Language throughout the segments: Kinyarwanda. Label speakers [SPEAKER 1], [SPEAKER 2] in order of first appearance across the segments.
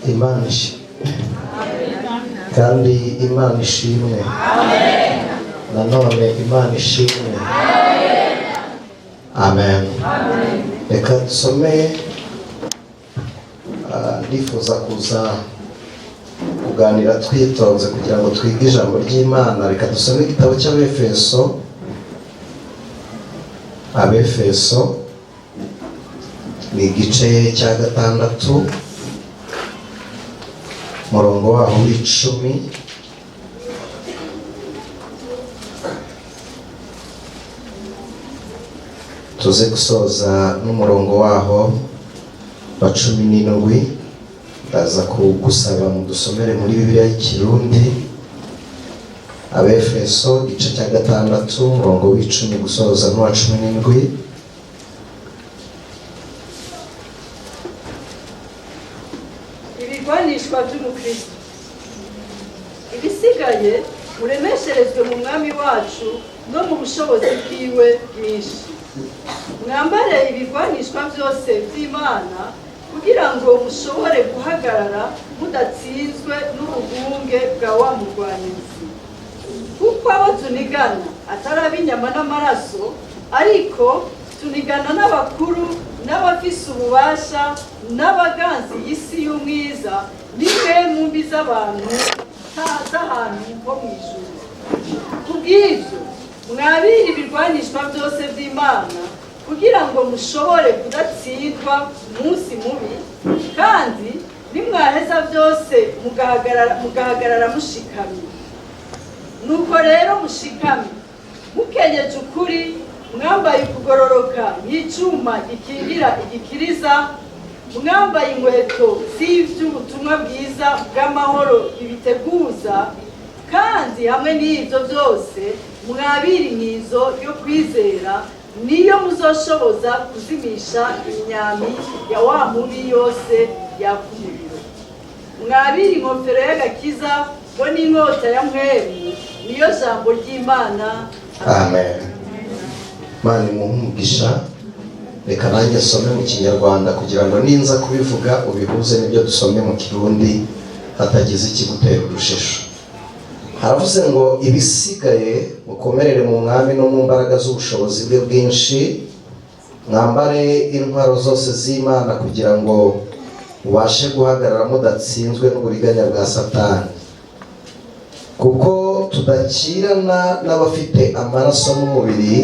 [SPEAKER 1] Imana ishimwe kandi Imana ishimwe nanone, Imana ishimwe, amen. Reka dusome. Ndifuza kuza kuganira twitonze kugira ngo twige ijambo ry'Imana. Reka dusome igitabo cy'Abefeso. Abefeso ni igice cya 6, umurongo waho w'10. Tuze gusoza n'umurongo waho wa 17. Ndaza kugusaba mudusomere muri Bibiliya y'Ikirundi. Abefeso igice cya 6, umurongo w'10 gusoza n'uwa 17.
[SPEAKER 2] Ibigwanishwa by'umukristo. Ibisigaye, muremesherezwe mu Mwami wacu no mu bushobozi bwiwe bwinshi. Mwambare ibigwanishwa byose by'Imana kugira ngo mushobore guhagarara mudatsinzwe n'ubugunge bwa wa murwanizi. Kuko abo tunigana atari ab'inyama n'amaraso, ariko tunigana n'abakuru n'abafise ububasha n'abaganzi y'isi y'umwiza n'impwemu mbi z'abantu z'ahantu ho mu ijuru. Kubw'ibyo, mwabire ibirwanishwa byose by'Imana kugira ngo mushobore kudatsindwa umunsi mubi, kandi nimwaheza byose mugahagarara mushikamye. Nuko rero mushikame, mukenyeje ukuri, mwambaye ukugororoka nk'icyuma gikingira igikiriza, mwambaye inkweto z'iby'ubutumwa bwiza bw'amahoro bibiteguza, kandi hamwe n'ibyo byose mwabira inkizo yo kwizera, niyo muzoshoboza kuzimisha imyambi ya wa mubi yose yaka umuriro. Mwabira inkofero y'agakiza bo n'inkota ya Mpwemu, niyo jambo ry'Imana.
[SPEAKER 1] Amen. Imana imuhe umugisha. Reka nanjye nsome mu Kinyarwanda kugira ngo ninza kubivuga ubihuze n'ibyo dusomye mu Kirundi, hatagize ikigutera urujijo. Haravuze ngo: "Ibisigaye, mukomerere mu Mwami no mu mbaraga z'ubushobozi bwe bwinshi. Mwambare intwaro zose z'Imana kugira ngo mubashe guhagarara mudatsinzwe n'uburiganya bwa Satani. Kuko tudakirana n'abafite amaraso n'umubiri,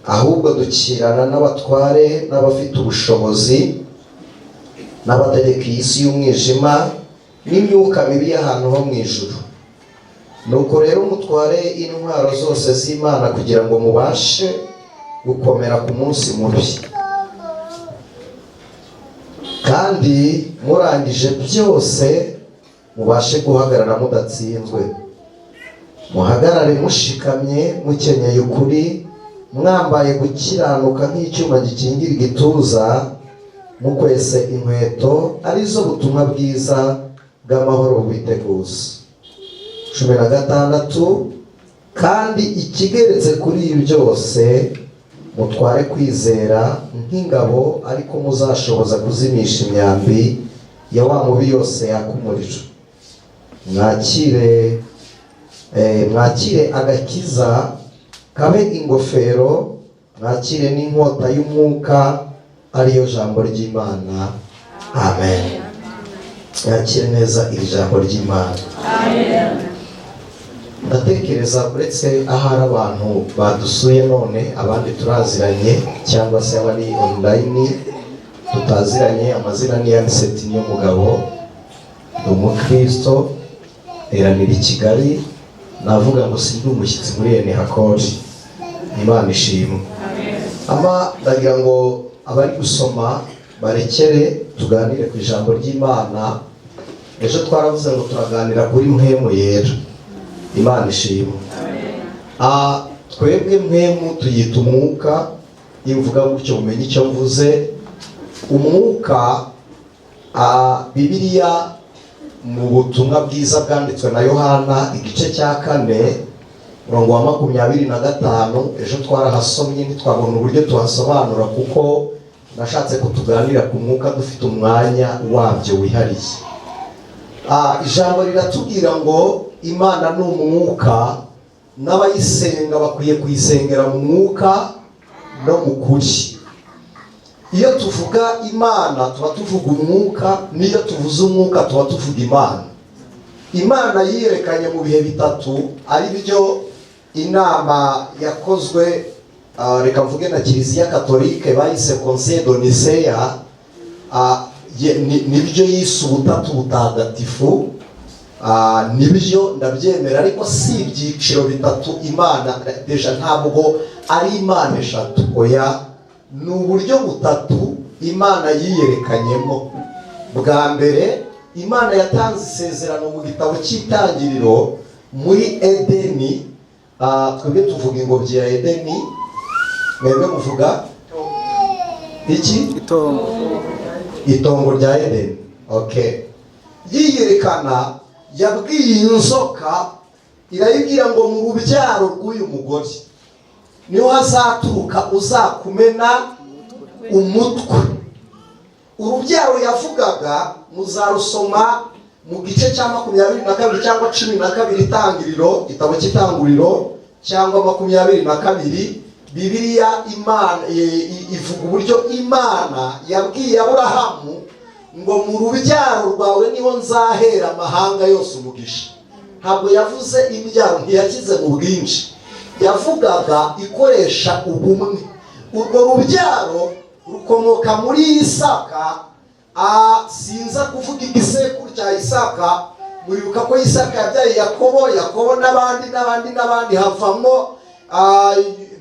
[SPEAKER 1] ahubwo dukirana n'abatware n'abafite ubushobozi n'abategeka iyi si y'umwijima n'imyuka mibi y'ahantu ho mu ijuru. Nuko rero mutware intwaro zose z'Imana kugira ngo mubashe gukomera ku munsi mubi, kandi murangije byose mubashe guhagarara mudatsinzwe. Muhagarare mushikamye, mukenyeye ukuri, mwambaye gukiranuka nk'icyuma gikingira igituza, mukwese inkweto arizo butumwa bwiza bw'amahoro bubiteguza." 16: "Kandi ikigeretse kuri ibi byose, mutware kwizera nk'ingabo, ariko muzashoboza kuzimisha imyambi ya wa mubi yose yaka umuriro. Mwakire agakiza kabe ingofero, mwakire n'inkota y'umwuka, ariyo jambo ry'Imana." Amen. Mwakire neza iri jambo ry'Imana. Ndatekereza uretse ahari abantu badusuye none, abandi turaziranye, cyangwa se abari online tutaziranye. Amazina ni Aniseti Niyomugabo, ni umukristo, teranira i Kigali. Navuga ngo sindi umushyitsi muri Enihakori. Imana ishimwe. Ama ndagira ngo abari gusoma barekere, tuganire ku ijambo ry'Imana. Ejo twaravuze ngo turaganira kuri Mpwemu Yera. Imana ishimwe. Twebwe Mpwemu tuyita umwuka. Iyo mvuga gutyo mumenye icyo mvuze. Umwuka, Bibiliya mu butumwa bwiza bwanditswe na Yohana, igice cya 4, umurongo wa 25, ejo twarahasomye ntitwabona uburyo tuhasobanura, kuko nashatse ko tuganira ku mwuka dufite umwanya wabyo wihariye. Ijambo riratubwira ngo Imana ni umwuka, n'abayisenga bakwiye kuyisengera mu mwuka no mu kuri. Iyo tuvuga Imana tuba tuvuga umwuka, n'iyo tuvuze umwuka tuba tuvuga Imana. Imana yiyerekanye mu bihe bitatu, ari byo inama yakozwe, reka mvuge na Kiliziya Katolike bayise Concile de Nicea, nibyo yise ubutatu butagatifu. Nibyo ndabyemera, ariko si ibyiciro bitatu. Imana déjà ntabwo ari Imana eshatu, oya, ni uburyo butatu Imana yiyerekanyemo. Bwa mbere, Imana yatanze isezerano mu gitabo cy'Itangiriro muri Edeni. Twebwe tuvuga ingobyi ya Edeni, mwebwe muvuga iki?
[SPEAKER 3] Itongo.
[SPEAKER 1] Itongo rya Edeni, okay. Yiyerekana yabwiye inzoka, irayibwira ngo mu rubyaro rw'uyu mugore niho hazaturuka uzakumena umutwe. Urubyaro yavugaga muzarusoma mu gice cya 22 cyangwa 12 Itangiriro, igitabo cy'Itanguriro, cyangwa 22. Bibiliya Imana ivuga uburyo Imana yabwiye Aburahamu ngo mu rubyaro rwawe niho nzahera amahanga yose umugisha. Ntabwo yavuze imbyaro, ntiyashyize mu bwinshi, yavugaga ikoresha ubumwe. Urwo rubyaro rukomoka muri Isaka. Sinza kuvuga igisekuru cya Isaka. Muribuka ko Isaka yabyaye Yakobo, Yakobo n'abandi n'abandi n'abandi, havamo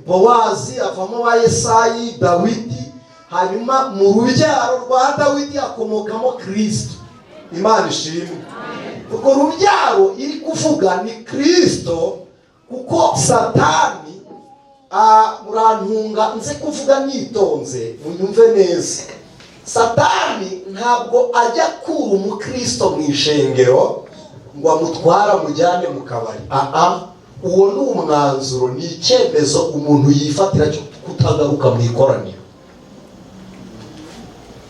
[SPEAKER 1] Bowazi, havamo ba Yesayi, Dawidi. Hanyuma mu rubyaro rwa Dawidi hakomokamo Kirisito. Imana ishimwe. Urwo rubyaro iri kuvuga ni Kirisito, kuko Satani, murantunga nze kuvuga nitonze munyumve neza, Satani ntabwo ajya akura umukristo mu ishengero ngo amutware amujyane mu kabari. Aha uwo ni umwanzuro, ni icyemezo umuntu yifatira cyo kutagaruka mu ikoraniro.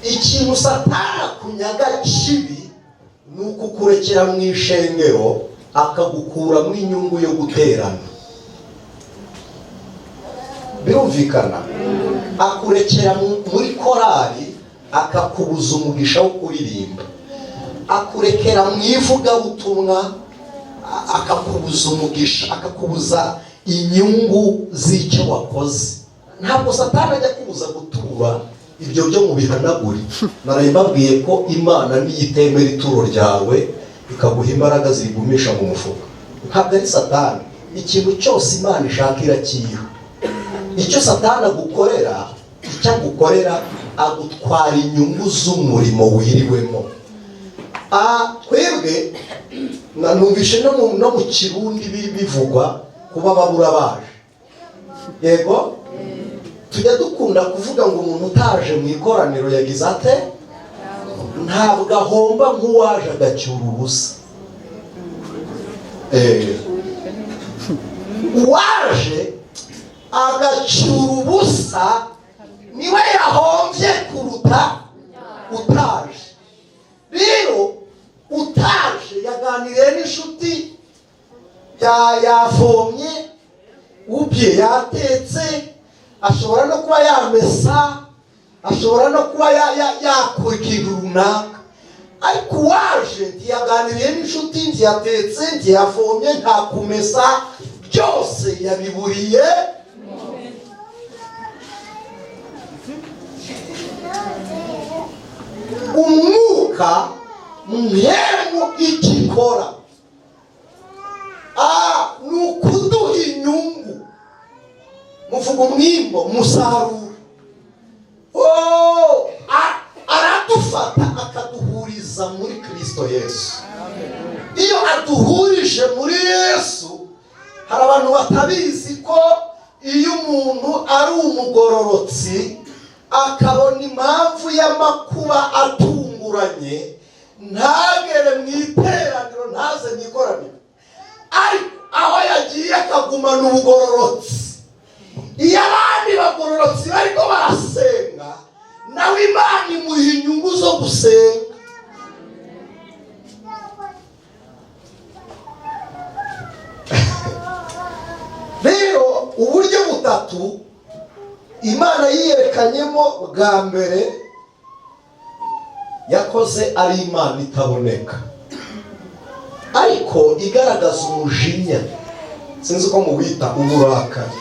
[SPEAKER 1] Ikintu Satani akunyaga kibi ni ukukurekera mu ishengero, akagukuramo inyungu yo guterana. Birumvikana? Akurekera muri korali, akakubuza umugisha wo kuririmba. Akurekera mu ivugabutumwa, akakubuza umugisha, akakubuza inyungu z'icyo wakoze. Ntabwo Satani ajya kubuza gutura, ibyo byo mubihanagure. Naraye mbabwiye ko Imana niyo itemera ituro ryawe, ikaguha imbaraga zirigumisha mu mufuka. Ntabwo ari Satani. Ikintu cyose Imana ishaka irakiha. Icyo Satani agukorera, icyo agukorera, agutwara inyungu z'umurimo wiriwemo. Twebwe numvishe no mu Kirundi bivugwa kuba babura baje. Yego, tujya dukunda kuvuga ngo umuntu utaje mu ikoraniro yagize ate? Ntabwo ahomba nk'uwaje agacyura ubusa. Uwaje agacyura ubusa niwe yahombye kuruta utaje. Rero utaje yaganiriye n'inshuti, yavomye ubye, yatetse, ashobora no kuba yamesa, ashobora no kuba yakora ikintu runaka. Ariko uwaje ntiyaganiriye n'inshuti, ntiyatetse, ntiyavomye, nta kumesa, byose yabiburiye. Umwuka mpemu ikikora ni ukuduha inyungu, muvuga umwimbo, umusaruro. Aradufata akaduhuriza muri Kristo Yesu. Iyo aduhurije muri Yesu, hari abantu batabizi ko iyo umuntu ari umugororotsi akabona impamvu y'amakuba atunguranye, ntagere mu iteraniro, ntaze mu ikoraniro, ariko aho yagiye akagumana ubugororotsi, iyo abandi bagororotsi bariko barasenga, nawe Imana imuha inyungu zo gusenga. butatu Imana yiyerekanyemo bwa mbere, yakoze ari Imana itaboneka, ariko igaragaza umujinya, sinzi uko muwita, uburakari.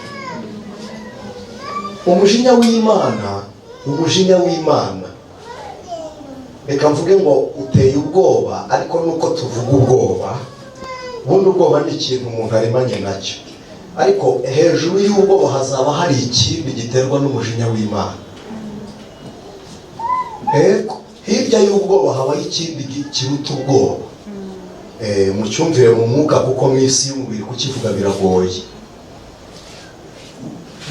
[SPEAKER 1] Umujinya w'Imana, umujinya w'Imana, reka mvuge ngo uteye ubwoba, ariko nuko tuvuga ubwoba, ubundi ubwoba ni ikintu umuntu aremanye nacyo, ariko hejuru y'ubwoba hazaba hari ikindi giterwa n'umujinya w'Imana. Ego, hirya y'ubwoba habaho ikindi kiruta ubwoba. Mucyumvire mu mwuka, kuko mu isi y'umubiri kukivuga biragoye.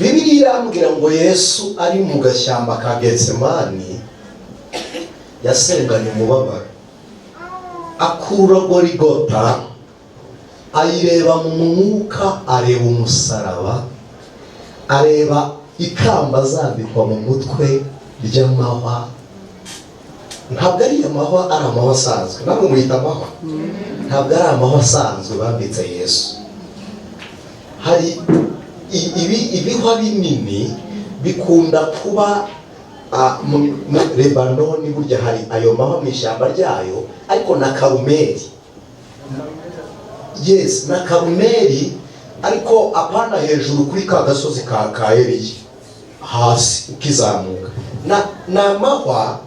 [SPEAKER 1] Bibiliya irambwira ngo Yesu ari mu gashyamba ka Getsemani yasenganye umubabaro, akura Gorigota, ayireba mu mwuka, areba umusaraba, areba ikamba azambikwa mu mutwe ry'amahwa. Ntabwo ari amahwa, ari amahwa asanzwe, ntabwo muyita amahwa, ntabwo ari amahwa asanzwe bambitse Yesu. Hari ibihwa binini bikunda kuba mu Lebanoni, burya hari ayo mahwa mu ishyamba ryayo, ariko na Karumeli, yes, na Karumeli, ariko apana hejuru kuri ka gasozi ka Eliya, hasi ukizamuka na amahwa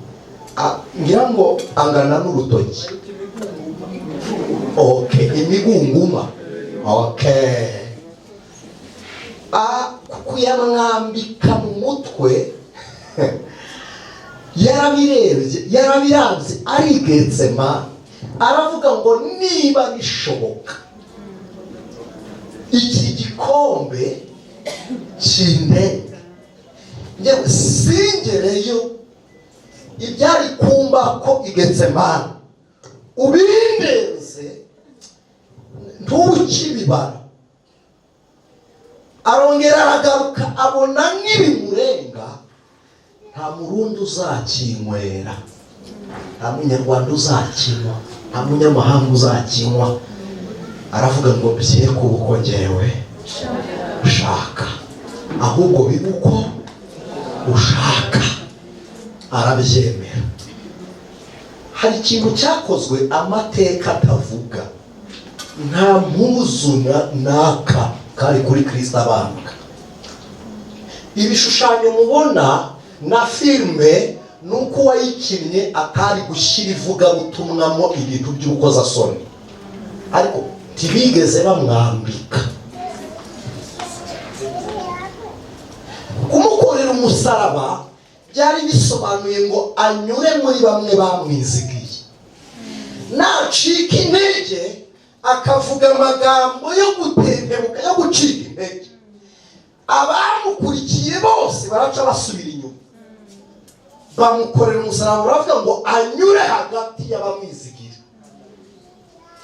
[SPEAKER 1] ngira ngo angana n'urutoki. Okay, imigunguma. Okay, kuyamwambika mu mutwe yarabirebye, yarabiranze, arigetsema, aravuga ngo niba bishoboka iki gikombe kindenge, njyewe singereyo, ibyari kumba ko Igetsemane ubindenze ntukibibara. Arongera aragaruka, abona n'ibimurenga, nta Murundi uzakinywera, nta Munyarwanda uzakinywa, nta munyamahanga uzakinywa. Aravuga ngo bye kuba uko njyewe ushaka, ahubwo bibe uko ushaka. Arabyemera. Hari ikintu cyakozwe amateka atavuga. Nta mpuzu naka kari kuri Kristo abambwa. Ibishushanyo mubona na filime ni uko uwayikinnye atari gushyira ivugabutumwamo ibintu by'urukozasoni, ariko ntibigeze bamwambika. Kumukorera umusaraba byari bisobanuye ngo anyure muri bamwe bamwizigiye, nacika intege akavuga amagambo yo gutentebuka, yo gucika intege, abamukurikiye bose baraca basubira inyuma. Bamukorera umusaraba, baravuga ngo anyure hagati y'abamwizigira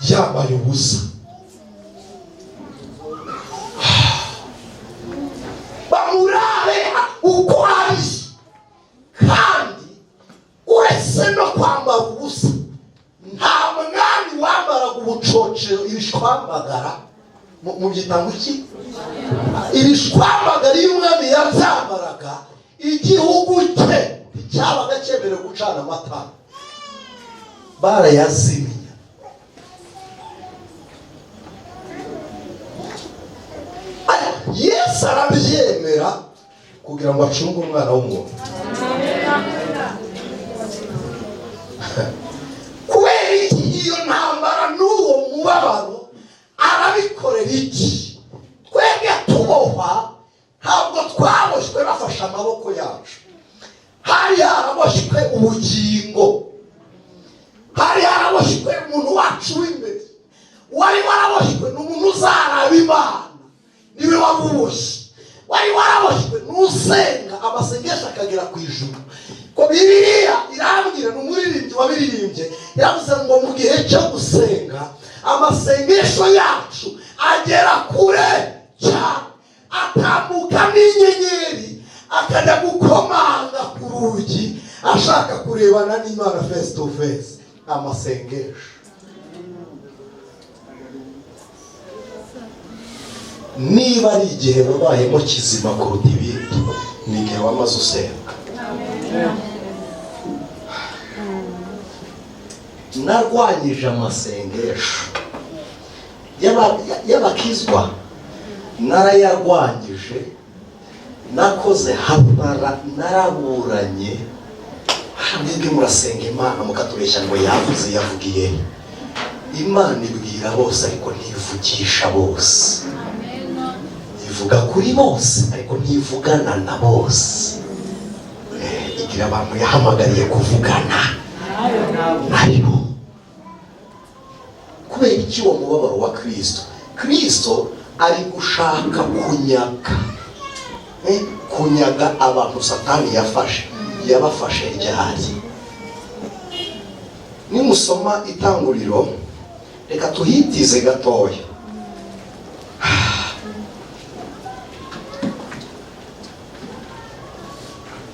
[SPEAKER 1] yambaye ubusa, bamurabe uko ari. Kandi uretse no kwambara ubusa, nta mwami wambaraga ubucocero, ibishwambagara, mubyita ngo iki? Ibishwambagara. Iyo umwami yabyambaraga, igihugu cye nticyabaga cyemerewe gucana amatara, barayazimya. Yesu arabyemera kugira ngo acunge umwana w'umuntu. Kubera iki iyo ntambara n'uwo mubabaro arabikorera iki? Twebwe tubohwa ntabwo twaboshywe bafashe amaboko yacu, hari haraboshywe ubugingo, hari haraboshywe umuntu wacu w'imbere, wari waraboshywe ni umuntu uzaraba Imana, niwe wari uboshye, wari waraboshywe n'usenga amasengesho akagera ku ijuru. Ko Bibiliya irambwira, ni umuririmbyi wabiririmbye, yaravuze ngo mu gihe cyo gusenga amasengesho yacu agera kure cyane, atambuka n'inyenyeri, akajya gukomanga ku rugi ashaka kurebana n'Imana face to face. Amasengesho. Niba ari igihe wabayemo kizima kuruta ibindi, ni igihe wamaze usenga. Narwanyije amasengesho y'abakizwa, narayarwanyije, nakoze habara, naraburanye. Mwebwe murasenga Imana mukatubeshya ngo yavuze, yavugiye. Imana ibwira bose ariko ntivugisha bose, ivuga kuri bose ariko ntivugana na bose. Igira abantu yahamagariye kuvugana nayo. Kubera iki? Uwo mubabaro wa Kristo, Kristo ari gushaka kunyaga abantu Satani yafashe. Yabafashe ryari? Nimusoma Itanguriro, reka tuhitize gatoya.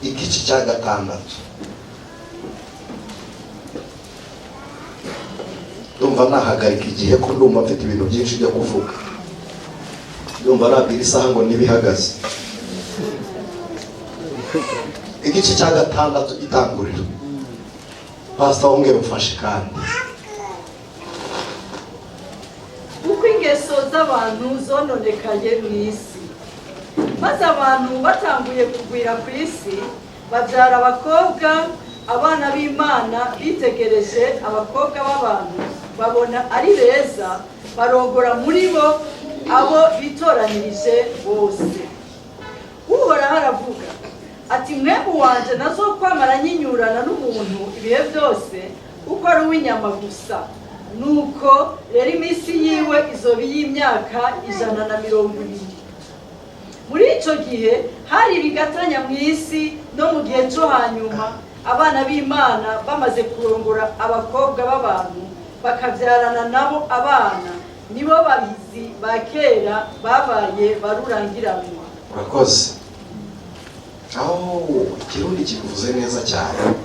[SPEAKER 1] Igice cya 6. Ndumva nahagarika igihe ko ndumva mfite ibintu byinshi byo kuvuga. Ndumva nabwira isaha ngo nibihagaze. Igice cya 6 Itanguriro. Pastor wongeye umfashe kandi.
[SPEAKER 2] Uko ingeso z'abantu zononekaye mu isi, maze abantu batanguye kugwira ku isi, babyara abakobwa. Abana b'Imana bitegereje abakobwa b'abantu, babona ari beza, barongora muri bo abo bitoranirije bose. Uhoraho aravuga ati: mwebwe wanje nazokwamara nyinyurana n'umuntu ibihe byose, kuko ari uw'inyama gusa. Nuko rero iminsi yiwe izoba iy'imyaka 120. Muri ico gihe hari ibigatanya mu isi, no mu gihe cyo hanyuma abana b'Imana bamaze kurongora abakobwa b'abantu, bakabyarana nabo abana, nibo babizi ba kera babaye barurangiranwa.
[SPEAKER 1] Urakoze. Aho Ikirundi kibivuze neza cyane.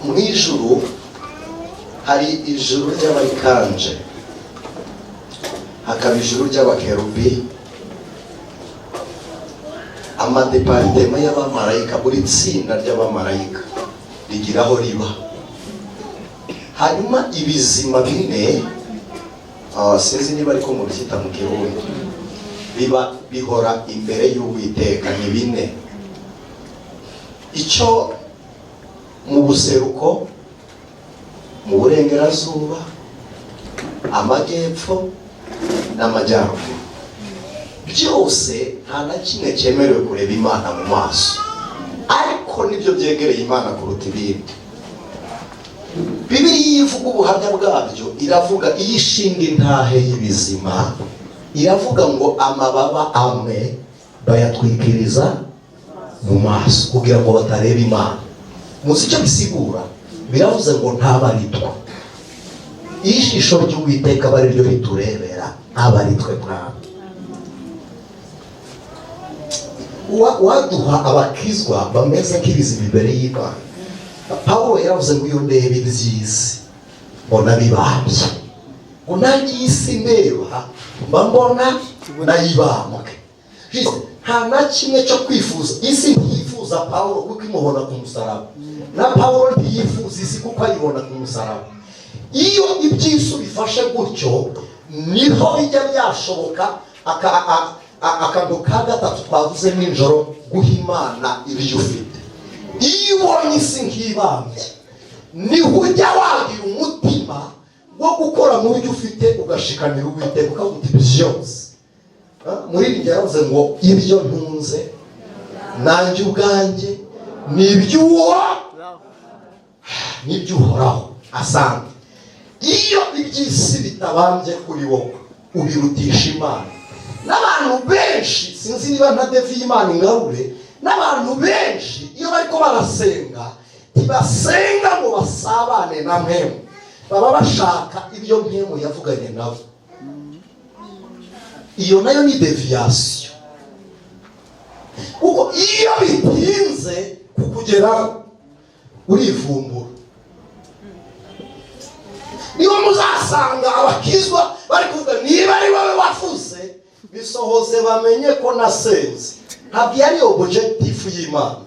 [SPEAKER 1] Mu ijuru hari ijuru ry'abarikanje, hakaba ijuru ry'abakerubi, amadepartema y'abamarayika, buri tsinda ry'abamarayika rigira aho riba. Hanyuma ibizima bine, sinzi niba ariko mubyita mu Kirundi, biba bihora imbere y'Uwiteka, ni bine. Icyo mu buseruko, mu burengerazuba, amajyepfo n'amajyaruguru, byose nta na kimwe cyemerewe kureba Imana mu maso, ariko nibyo byegereye Imana kuruta ibindi. Bibiliya ivuga ubuhamya bwabyo, iravuga iyo ishinga intahe y'ibizima, iravuga ngo amababa amwe bayatwikiriza mu maso kugira ngo batareba Imana. Muzi icyo bisigura? Biravuze ngo ntabaritwa. Ijisho ry'Uwiteka aba ariryo riturebera, aba ari twe Mwami. Waduha abakizwa bameze nk'ibizima imbere y'Imana. Pawulo yaravuze ngo iyo ndeba iby'isi mbona bibambye, ngo nanjye iyi si ndeba mba mbona nayibambwe. Nta na kimwe cyo kwifuza. Isi ntiyifuza Pawulo kuko imubona ku musaraba, na Pawulo ntiyifuza isi kuko ayibona ku musaraba. Iyo iby'isi ubifashe gutyo, niho bijya byashoboka. Akantu ka gatatu twavuze nijoro, guha Imana ibyo ufite. Iyo ubonye isi nk'ibambye, niho ujya wagira umutima wo gukora mu byo ufite, ugashikamira Uwiteka, ukavuga uti byose. Muri iri yaravuze ngo ibyo ntunze nanjye ubwanjye ni iby'uhoraho. Asante. Iyo iby'isi bitabambye kuri wowe, ubirutisha Imana. N'abantu benshi, sinzi niba nta devi y'Imana ingarure, n'abantu benshi iyo bariko barasenga ntibasenga ngo basabane na mpemu, baba bashaka ibyo mpemu yavuganye nabo. Iyo nayo ni deviation, kuko iyo bitinze kukugeraho urivumbura. Niba Uzasanga abakizwa bari kuvuga: "Niba ari wowe wavuze, bisohoze, bamenye ko nasenze." Ntabwo iyo ari objectif y'Imana.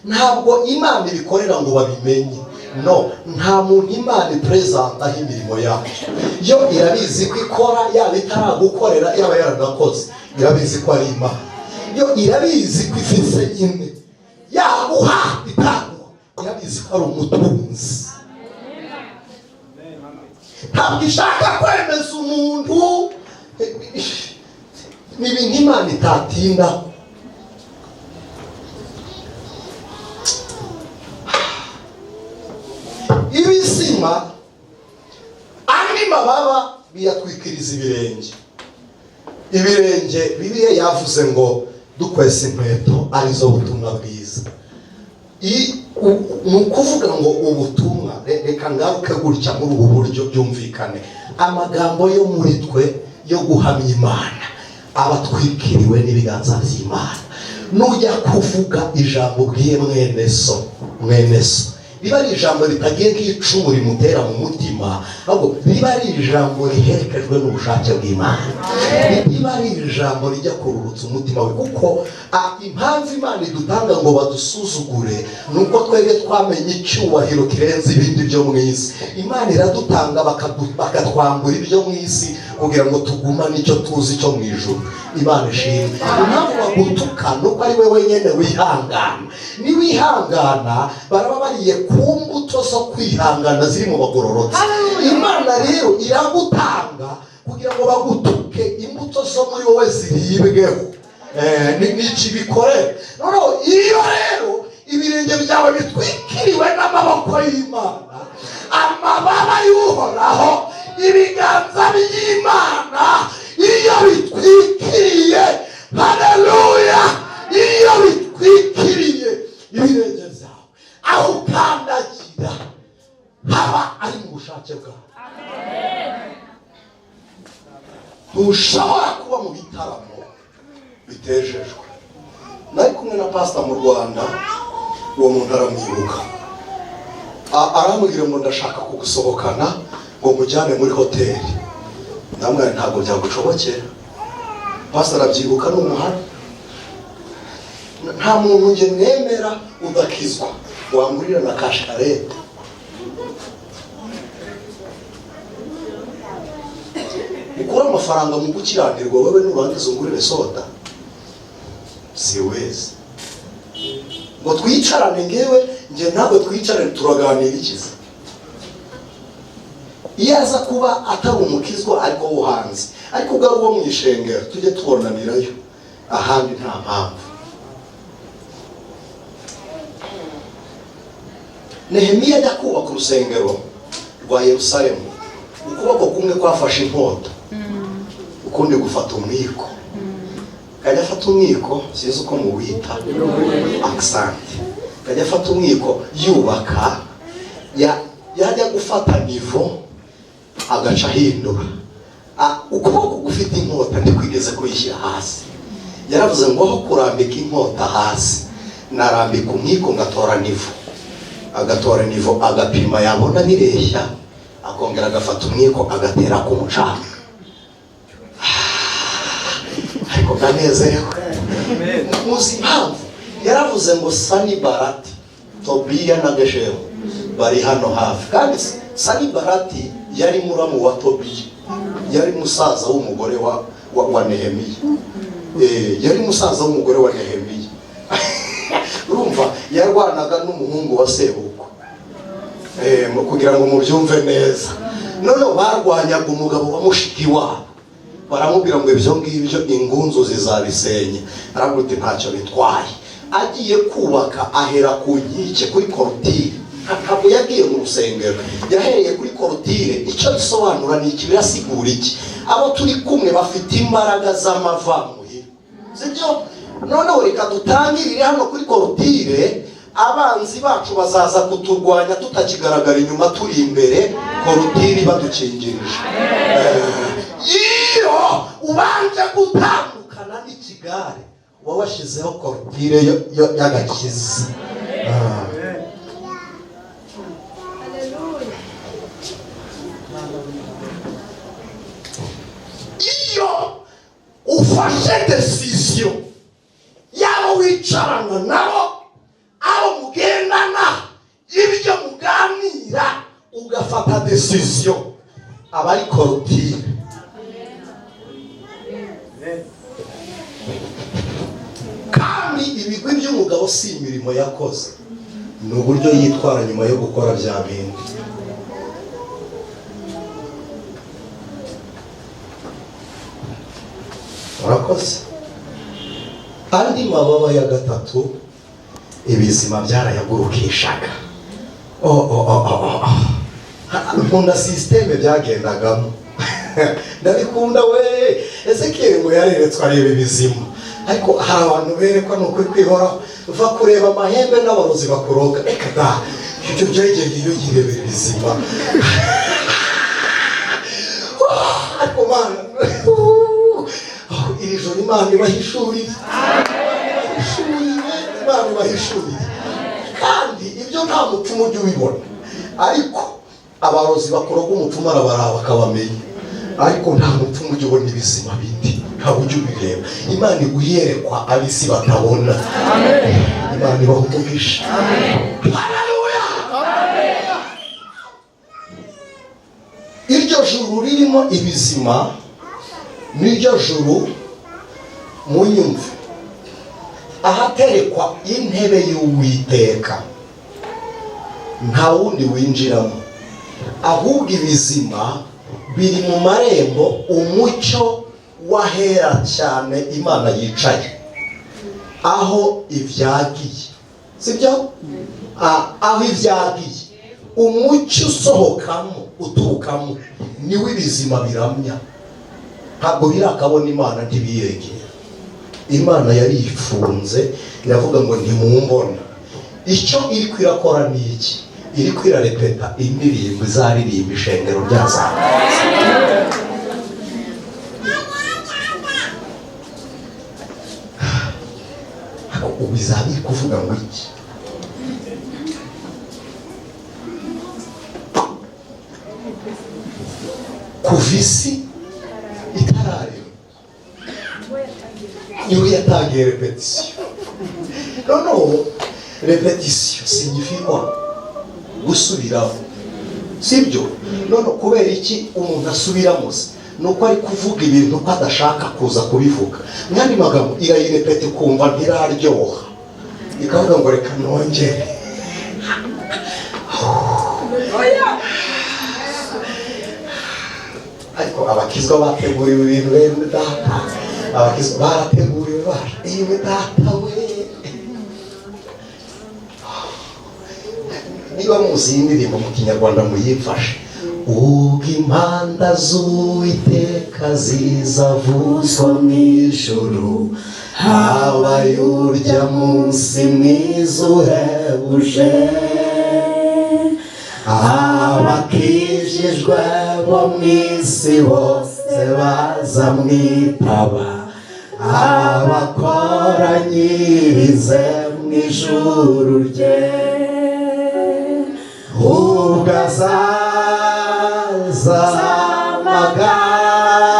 [SPEAKER 1] Ntabwo Imana ibikorera ngo babimenye. No, nta muntu Imana ipresentaho imirimo yayo. Yo irabizi ko ikora, yaba itaragukorera, yaba yaranakoze, irabizi ko ari Imana. Yo irabizi ko ifise nyine, yaguha itaguha, irabizi ko ari umutunzi. Ntabwo ishaka kwemeza umuntu. Ni ibintu Imana itatindaho. Ibizima andi mababa biyatwikiriza ibirenge. Ibirenge, Bibiliya yavuze ngo dukwesa inkweto, arizo butumwa bwiza. Ni ukuvuga ngo ubutumwa, reka ngaruke gutya muri ubu buryo byumvikane: amagambo yo muri twe yo guhamya Imana aba atwikiriwe n'ibiganza by'Imana. Nujya kuvuga ijambo ubwiye mwene so, mwene so riba ari ijambo ritagiye nk'icumu rimutera mu mutima, ahubwo riba ari ijambo riherekejwe n'ubushake bw'Imana, riba ari ijambo rijya kururutsa umutima we. Kuko impamvu Imana idutanga ngo badusuzugure ni uko twebwe twamenye icyubahiro kirenze ibindi byo mu isi. Imana iradutanga bakatwambura ibyo mu isi kugira ngo tugumane icyo tuzi cyo mu ijuru. Imana ishimwe. Impamvu bagutuka ni uko ari we wenyine wihangana. Niwihangana, baraba bariye ku mbuto zo kwihangana ziri mu bagororotsi. Imana rero iragutanga kugira ngo bagutuke, imbuto zo muri wowe ziribweho. Ni iki bikorera? Noneho iyo rero ibirenge byawe bitwikiriwe n'amaboko y'Imana, amababa y'Uhoraho, ibiganza by'Imana iyo bitwikiriye, haleluya, iyo bitwikiriye ibirenge byawe, aho ukandagira haba ari mu bushake bwawe. Ntushobora kuba mu bitaramo bitejejwe. Nari kumwe na pasita mu Rwanda, uwo muntu aramwibuka. Arambwira ngo: "Ndashaka kugusohokana ngo mujyane muri hoteli." Ndamubwira: "Ntabwo byagushobokera." Pasita arabyibuka, ni umuhanda. Nta muntu njye mwemera udakizwa wangurira na kashikarete. Ukure amafaranga mu gukiranirwa, wowe nurangiza ungurire soda? Si wese ngo twicarane. Ngewe, njye ntabwo twicarane, turaganira ikiza. Iyo aza kuba atari umukizwa ariko wo hanze, ariko ubwo ari uwo mu ishengero, tujye tubonanirayo ahandi, nta mpamvu. Nehemiya ajya kubaka urusengero rwa Yerusalemu, ukuboko kumwe kwafashe inkota, ukundi gufata umwiko. Kajya afata umwiko, sinzi uko muwita, akisante, kajya afata umwiko yubaka, yajya gufata niveau agaca ahindura. Ukuboko gufite inkota ntikwigeze kuyishyira hasi. Yaravuze ngo: "Aho kurambika inkota hasi, narambika umwiko ngatora niveau." Agatora niveau, agapima, yabona bireshya, akongera agafata umwiko agatera ku mucanga. Ariko ndanezerewe. Muzi impamvu? Yaravuze ngo Sanibarati, Tobiya na Geshemu bari hano hafi. Kandi Sanibarati yari muramu wa Tobiya, yari musaza w'umugore wa Nehemiya. Yari musaza w'umugore wa Nehemiya. Urumva yarwanaga n'umuhungu wa sebukwe. Kugira ngo mubyumve neza, none barwanyaga umugabo wa mushiki wabo. Baramubwira ngo: "Ibyo ngibyo ingunzu zizabisenya." Aravuga uti: "Ntacyo bitwaye." Agiye kubaka, ahera ku nkike, kuri clôture. Ntabwo yagiye mu rusengero, yahereye kuri clôture. Icyo bisobanura ni iki? Birasigura iki? Abo turi kumwe bafite imbaraga z'amavamuhira, sibyo? Noneho reka dutangirire hano kuri clôture. Abanzi bacu bazaza kuturwanya tutakigaragara inyuma, turi imbere, clôture badukingirije. Iyo ubanje gutandukana n'ikigare, uba washyizeho clôture y'agakiza.
[SPEAKER 2] Haleluya.
[SPEAKER 1] Ufashe décision yaba wicarana nabo, abo mugendana, ibyo muganira, ugafata décision, aba ari clôture. Kandi ibigwi by'umugabo si imirimo yakoze, ni uburyo yitwara nyuma yo gukora bya bindi. Murakoze. Andi mababa ya gatatu, ibizima byarayagurukishaga. Oh. Nkunda système byagendagamo, ndabikunda we. Ezekiyeli ngo yareretswe areba ibizima, ariko hari abantu berekwa ni ukuri kwihoraho, va kureba amahembe n'abarozi bakuroga, reka da, ibyo byegereye iyo yirebera ibizima. Ariko Mana, iri joro Imana ibahishurire, ibahishurire, Imana ibahishurire. Kandi ibyo nta mupfumu ujya ubibona, ariko abarozi bakuroga umupfumu arabaraba akabamenya, ariko nta mupfumu ujya ubona ibizima bindi, ntabwo ujya ubireba. Imana iguyerekwa ab'isi batabona. Imana ibaha umugisha. Haleluya! Iryo juru ririmo ibizima niryo juru, munyumve, ahaterekwa intebe y'Uwiteka. Nta wundi winjiramo, ahubwo ibizima biri mu marembo, umucyo wahera cyane Imana yicaye aho ibyagiye, sibyo? Aho ibyagiye, umucyo usohokamo, uturukamo, niwo ibizima biramya. Ntabwo birakabona Imana, ntibiyegera Imana. Yarifunze, iravuga ngo ntimumbona. Icyo iri kwirakora ni iki? Iri kwirarepeta indirimbo izaririmba ishengero ryazamutse. Ubu izaba iri kuvuga ngo iki? Kuva isi itararema niho yatangiye répétition. Noneho répétition signifie quoi? Gusubiraho, sibyo? None kubera iki umuntu asubiramo se? Ni uko ari kuvuga ibintu ko adashaka kuza kubivuga. Mu yandi magambo, irayirepeta ikumva ntiraryoha, ikavuga ngo reka nongere.
[SPEAKER 2] Oya.
[SPEAKER 1] Ariko abakizwa bateguriwe ibintu, bene data, abakizwa barateguriwe bara, yewe data we. Niba muzi iyi ndirimbo mu Kinyarwanda muyimfashe: ubwo impanda z'Uwiteka zizavuzwa mu ijuru, habaye urya munsi mwiza uhebuje, abakijijwe bo mu isi bose bazamwitaba, abakoranyirize mu ijuru rye, ubwo azaza amagara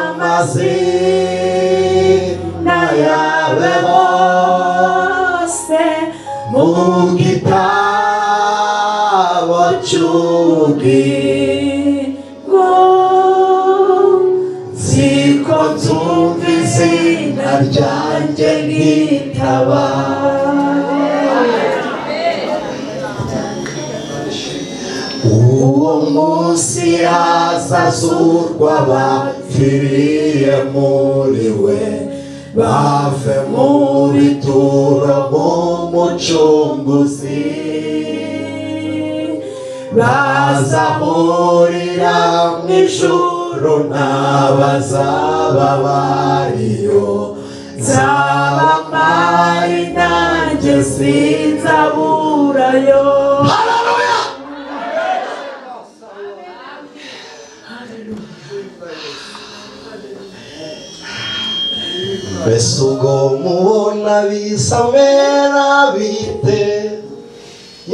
[SPEAKER 1] amazina yabe bose mu gitabo cy'ubugingo, nziko nzumva izina ryanjye nkitaba. Uwo munsi hazazurwa bapfiriye muri we, bave mu bituro nk'Umucunguzi, bazahurira mu ijuru n'abazaba bariyo, nzaba mpari nanjye sinzaburayo. Haleluya! Mbese ubwo mubona bisamera bite,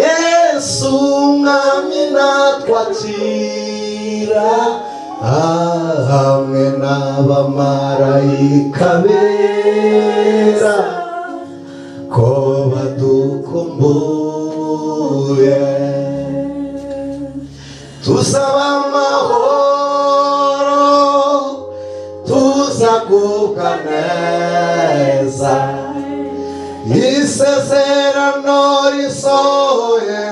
[SPEAKER 1] Yesu Umwami natwakira? Hamwe n'abamarayika bera ko badukumbuye, tuzaba amahoro, tuzagubwa neza, isezerano risohoye.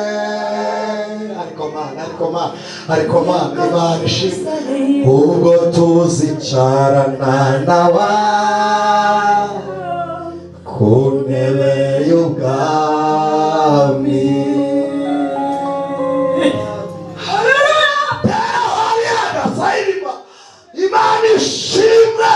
[SPEAKER 1] Ariko Mana, ariko Mana, ariko Mana, Imana ishimwe, ubwo tuzicarana nawe ku ntebe y'ubwami. Tera hariya sayirima. Imana ishimwe.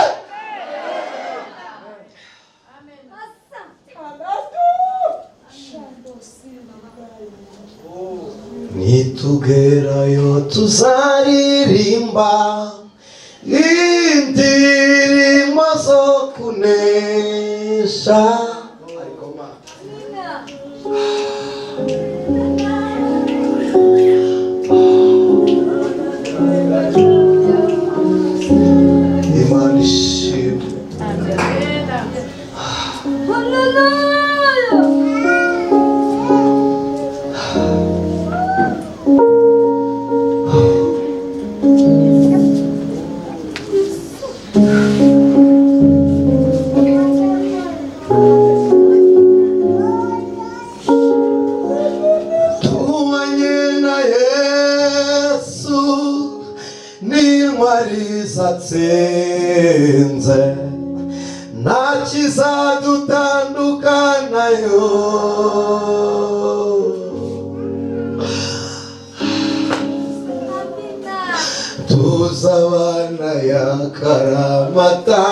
[SPEAKER 1] Nitugerayo tuzaririmba indirimbo zo kunesha. Ariko Mana, Imana ishimwe.
[SPEAKER 2] Hallelujah.
[SPEAKER 1] Tubanye na Yesu n'intwari zatsinze, nta kizadutandukanayo. Tuzabana yakaramata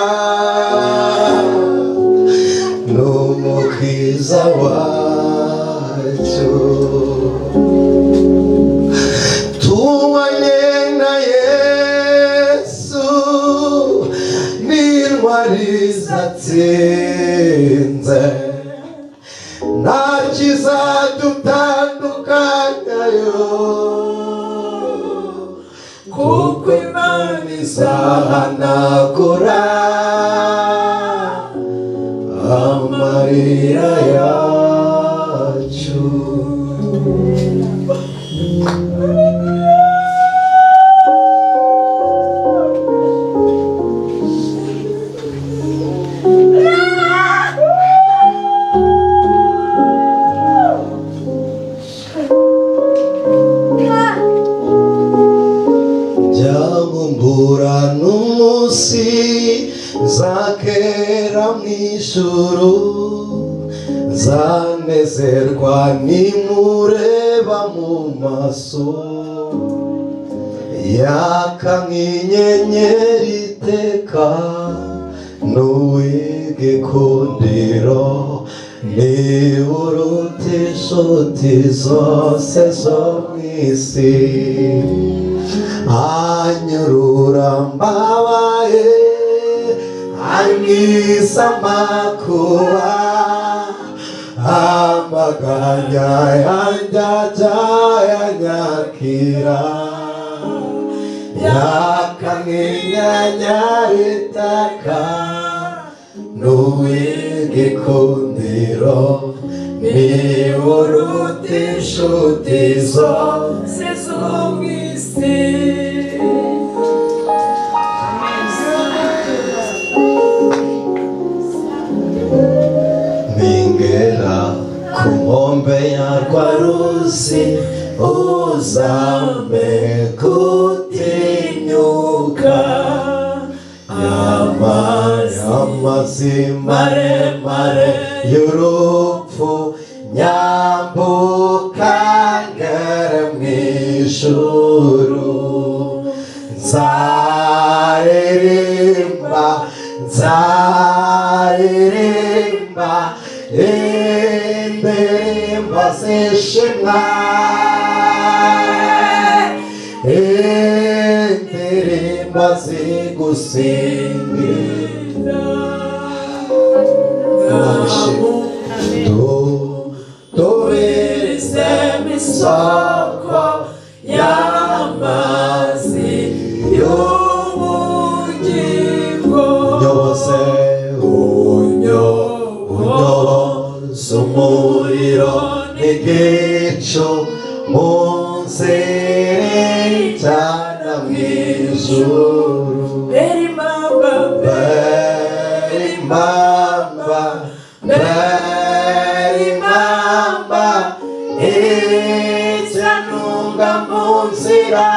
[SPEAKER 1] n'Umukiza wacu. Tubanye na Yesu n'intwari zatsinze, nta kizadutandukanayo, kuko Imana izahanagura amarira yacu. Byagumbura n'umunsi nzakera mu ijuru, nzanezerwa nimureba mu maso, yaka nk'inyenyeri iteka n'uw'igikundiro, niba uruta inshuti zose zo mu isi. Anyurura mbabaye, ankiza amakuba, amaganya yanjye ajyayanyakira, yaka nk'inyenyeri itaka n'uw'igikundiro, niba uruta inshuti zose zo mu isi. Ningera ku nkombe ya rwa ruzi, uzampe gutinyuka amazi maremare y'urupfu, nyambuka ngere mu ijuru. Nzaririmba, nzaririmba indirimbo zishimwa, indirimbo zigusingiza. Imana ishimwe.
[SPEAKER 3] Tubirize isoko y'amazi.
[SPEAKER 1] Igicu mu nzira ijyana mu ijuru.
[SPEAKER 3] Beri mamba,
[SPEAKER 1] Beri mamba, beri mamba, izanunga mu nzira,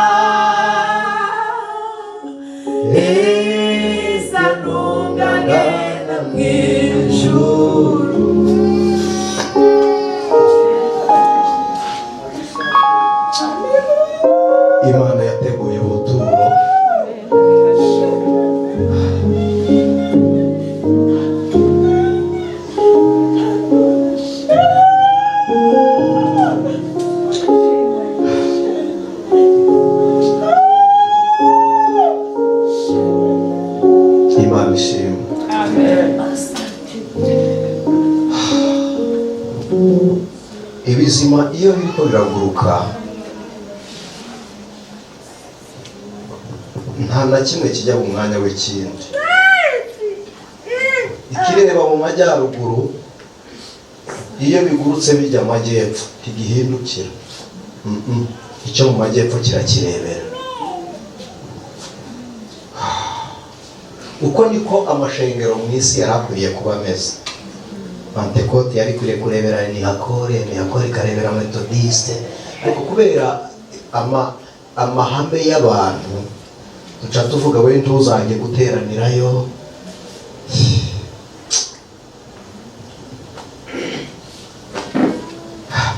[SPEAKER 3] izanunga ngena mu ijuru.
[SPEAKER 1] Imana yateguye ubuturo. Imana ishimwe. Ibizima iyo biriko biraguruka, nta na kimwe kijya mu mwanya w'ikindi. Ikireba mu majyaruguru, iyo bigurutse bijya amajyepfo, ntigihindukira. Icyo mu majyepfo kirakirebera. Uko niko amashengero mu isi yari akwiriye kuba ameze. Pantekote yari ikwiriye kurebera Nihakore, Nihakore ikarebera Metodiste, ariko kubera amahame y'abantu duca tuvuga we ntuzajye guteranirayo.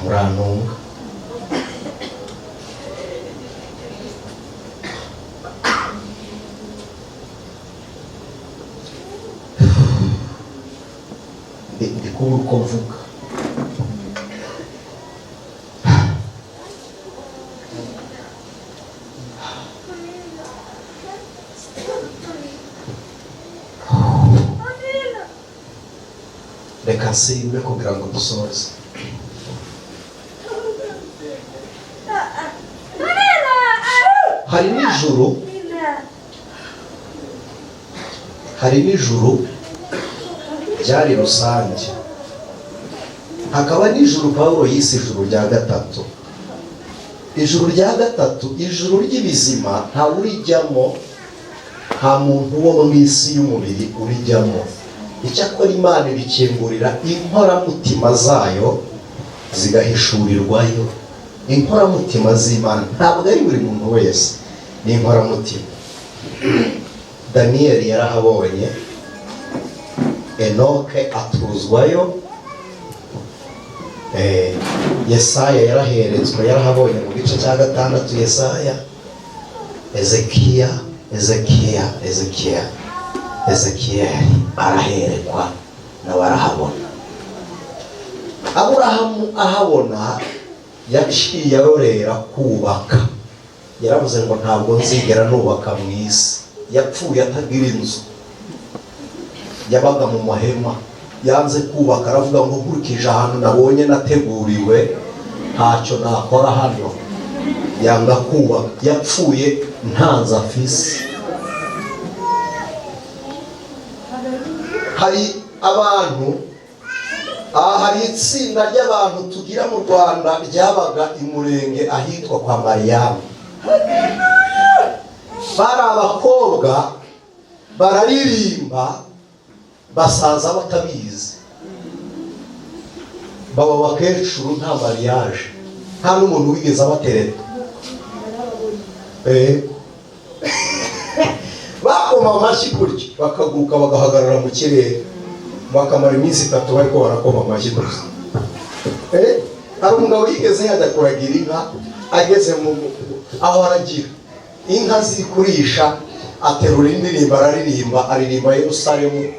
[SPEAKER 1] Murantunga. Ndi kubura uko mvuga. Reka nsimbe kugira ngo dusoze. Hari n'ijuru, hari n'ijuru ryari rusange, hakaba n'ijuru Pawulo yise ijuru rya gatatu. Ijuru rya gatatu, ijuru ry'ibizima, ntawe urijyamo, nta muntu wo mu isi y'umubiri urijyamo. Icyakora Imana ibikingurira inkoramutima zayo zigahishurirwayo. Inkoramutima z'Imana ntabwo ari buri muntu wese, ni inkoramutima. Daniyeli yarahabonye, Enoke atuzwayo, Yesaya yaraheretswe, yarahabonye mu gice cya 6 Yesaya, Ezekiya, Ezekiya, Ezekiya, Ezekiyeli araherekwa nawe arahabona. Aburahamu ahabona yaciye arorera kubaka. Yaravuze ngo ntabwo nzigera nubaka mu isi. Yapfuye atagira inzu, yabaga mu mahema, yanze kubaka, aravuga ngo nkurikije ahantu nabonye nateguriwe ntacyo nakora hano. Yanga kubaka, yapfuye nta nzu afise. Hari abantu, aha hari itsinda ry'abantu tugira mu Rwanda ryabaga i Murenge ahitwa kwa Mariyamu. Bari abakobwa bararirimba basaza batabizi, baba abakecuru nta mariage, nta n'umuntu wigeze abatereta. Bakoma amashyi gutya bakaguruka bagahagarara mu kirere, bakamara iminsi 3 bariko barakoma amashyi gusa. Hari umugabo yigeze yajya kuragira inka, ageze mu aho aragira inka ziri kurisha, aterura indirimbo araririmba, aririmba Yerusalemu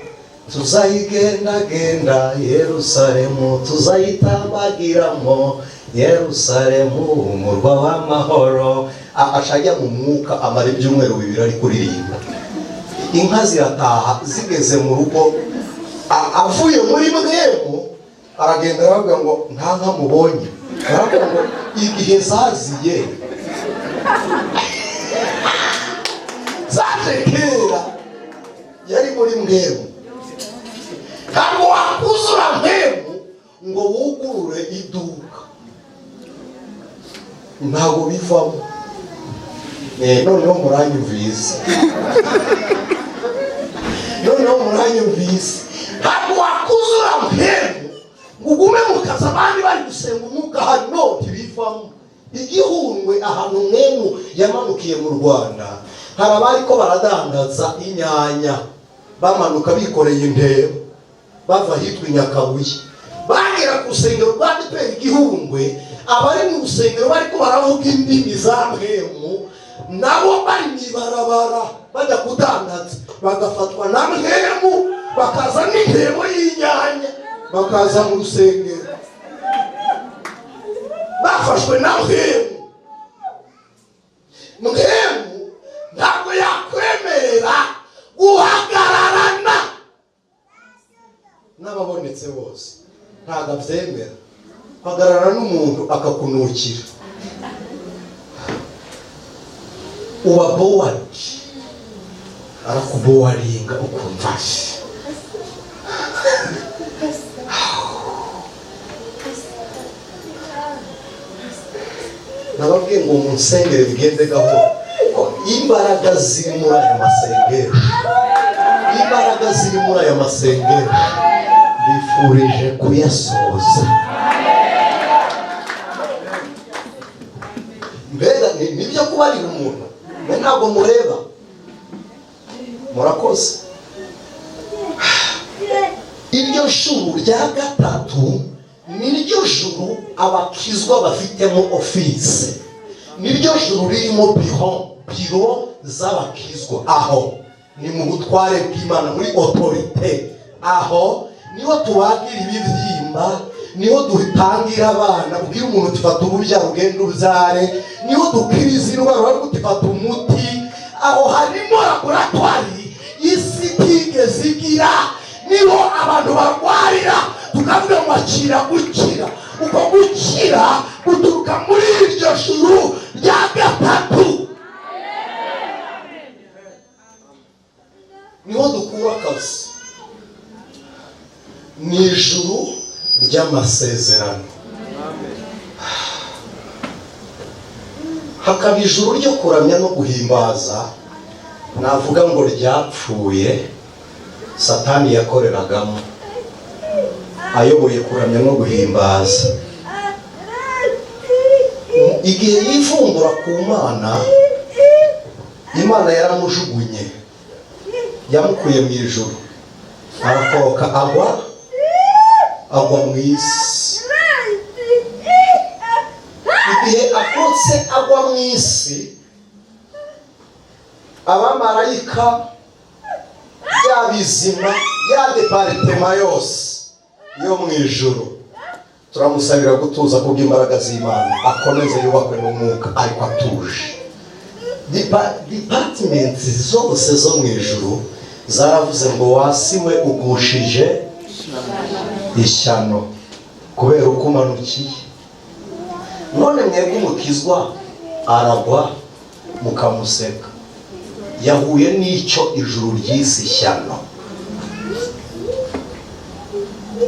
[SPEAKER 1] tuzayigendagenda, Yerusalemu tuzayitambagiramo, Yerusalemu umurwa w'amahoro. Ashajya mu mwuka amara ibyumweru 2 ari kuririmba. Inka zirataha, zigeze mu rugo, avuye muri mwemu aragenda aravuga ngo nta nka mubonye. Aravuga ngo igihe zaziye zaje kera, yari muri mwemu. Ntabwo wakuzura mwemu ngo wugurure iduka. Ntabwo bivamo. Noneho muranyumvise, noneho muranyumvise. Ntabwo wakuzura mpemu ngo ugume mu kazi abandi bari gusenga umwuka hano, ntibivamo. Igihundwe, ahantu mwemu yamanukiye mu Rwanda, hari abari ko baradandaza inyanya, bamanuka bikoreye intebo bava ahitwa i Nyakabuye, bagera ku rusengero rwa ADEPR Igihundwe, abari mu rusengero bariko baravuga indimi za mpemu, nabo bari mu ibarabara bajya kudandaza, bagafatwa na mpemu, bakaza n'intebo y'inyanya, bakaza mu rusengero bafashwe na mpemu. Mpemu ntabwo yakwemerera guhagararana n'ababonetse bose, ntabwo abyemera. Hagarara n'umuntu akakunukira, uba bored, arakuboringa, ukumva nababwiye ngo munsengere bigende gahoro, ko imbaraga ziri muri aya masengesho, imbaraga ziri muri aya masengesho, bifurije kuyasoza. Mbega nibyo kubarira umuntu, mwe ntabwo mureba. Murakoze. Iryo juru rya gatatu niryo juru abakizwa bafitemo office, niryo juru ririmo biro z'abakizwa. Aho ni mu butware bw'Imana, muri autorité. Aho niho tubagira ibibyimba, niho dutangira abana, ubwira umuntu tifata urubyaro ugenda ubyare, niho dukiriza indwara, bari tifata umuti. Aho harimo laboratwari isi itigeze igira, niho abantu barwarira tukavuga ngo akira gukira. Uko gukira guturuka muri iryo juru rya gatatu, niho dukura akazi. Ni ijuru ry'amasezerano, hakaba ijuru ryo kuramya no guhimbaza, navuga ngo ryapfuye, Satani yakoreragamo ayoboye kuramya no guhimbaza. Igihe yivumbura ku Mana, Imana yaramujugunye, yamukuye mu ijuru, arakoroka agwa mu isi. Igihe akorotse agwa mu isi, abamarayika, ya bizima, ya département yose yo mu ijuru, turamusabira gutuza kubw'imbaraga z'Imana, akomeze yubakwe n'umwuka ariko atuje. Department zose zo mu ijuru zaravuze ngo wasiwe ugushije ishyano kubera uko umanukiye. None mwebwe umukizwa aragwa mukamuseka, yahuye n'icyo ijuru ry'isi ishyano,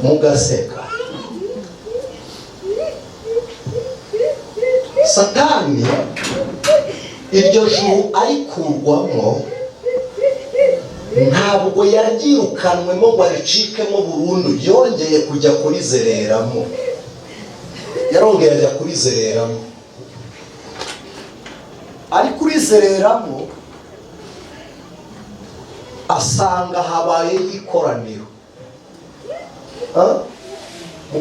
[SPEAKER 1] mugaseka. Satani iryo juru arikurwamo, ntabwo yaryirukanwemo ngo aricikemo burundu, yongeye kujya kurizereramo, yarongeye ajya kurizereramo. Ari kurizereramo asanga habaye ikoraniro.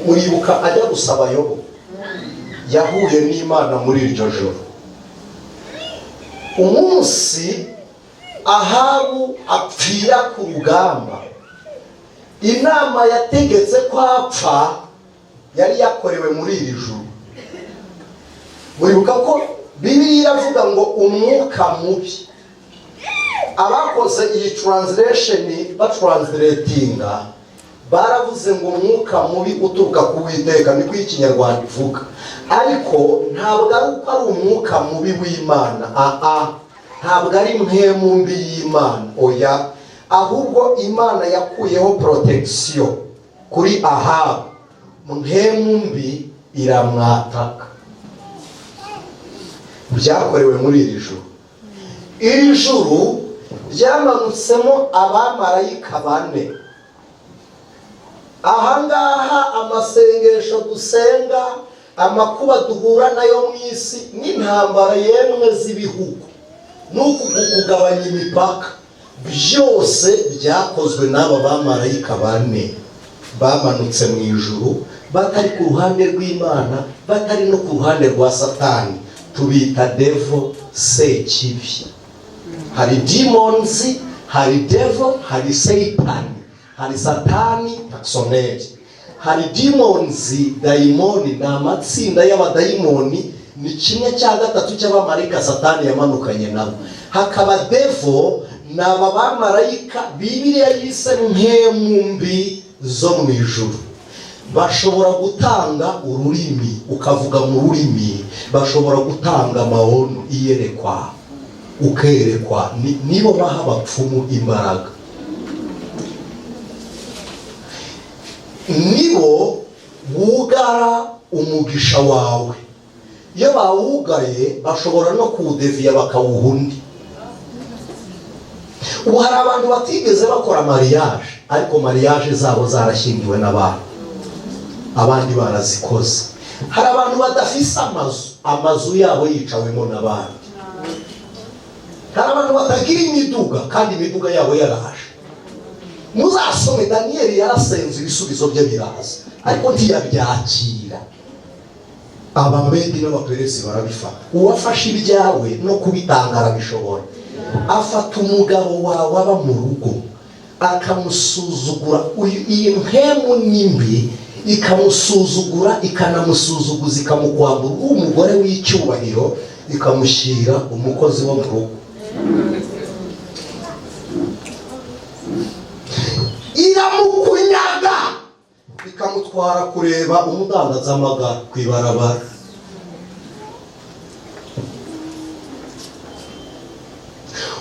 [SPEAKER 1] Muribuka ajya gusaba Yobu, yahuye n'Imana muri iryo joro. Umunsi Ahabu apfira ku rugamba, inama yategetse ko apfa yari yakorewe muri iri joro. Muribuka ko Bibiliya iravuga ngo umwuka mubi, abakoze iyi translation batranslatinga baravuze ngo umwuka mubi uturuka ku Uwiteka, niko Ikinyarwanda ivuga, ariko ntabwo ari uko ari umwuka mubi w'Imana, aa ntabwo ari mpemu mbi y'Imana, oya, ahubwo Imana yakuyeho protection kuri Ahabu, mpemu mbi iramwataka. Byakorewe muri iri juru. Iri juru ryamanutsemo abamarayika bane. Ahangaha amasengesho dusenga, amakuba duhura nayo mu isi, n'intambara yemwe z'ibihugu, n'uku kugabanya imipaka, byose byakozwe n'aba bamarayika bane bamanutse mu ijuru, batari ku ruhande rw'Imana, batari no ku ruhande rwa Satani. Tubita devil, sekibi. Hari demons, hari devil, hari Satan, hari Satani taxoneri, hari demons. Dayimoni ni amatsinda y'abadayimoni, ni 1/3 cy'abamarayika Satani yamanukanye nabo. Hakaba devil, ni aba bamarayika Bibiliya yise mpemu mbi zo mu ijuru. Bashobora gutanga ururimi, ukavuga mu rurimi, bashobora gutanga amawono, iyerekwa, ukerekwa. Nibo baha abapfumu imbaraga, nibo bugara umugisha wawe. Iyo bawugaye bashobora no kuwudeviya bakawuha undi. Ubu hari abantu batigeze bakora mariage, ariko mariage zabo zarashyingiwe n'abantu, abandi barazikoze. Hari abantu badafise amazu, amazu yabo yicawemo n'abandi. Hari abantu batagira imiduga, kandi imiduga yabo yaraje. Muzasome Daniyeli, yarasenze, ibisubizo bye biraza, ariko ntiyabyakira. Abamedi n'Abaperesi barabifata. Uwafashe ibyawe no kubitanga arabishobora. Afata umugabo wawe aba mu rugo, akamusuzugura. Iyi mpemu ni mbi, ikamusuzugura, ikanamusuzuguza, ikamukwambura umugore w'icyubahiro, ikamushyira umukozi wo mu rugo. Iramukunyaga, ikamutwara kureba umudandazamagara ku ibarabara.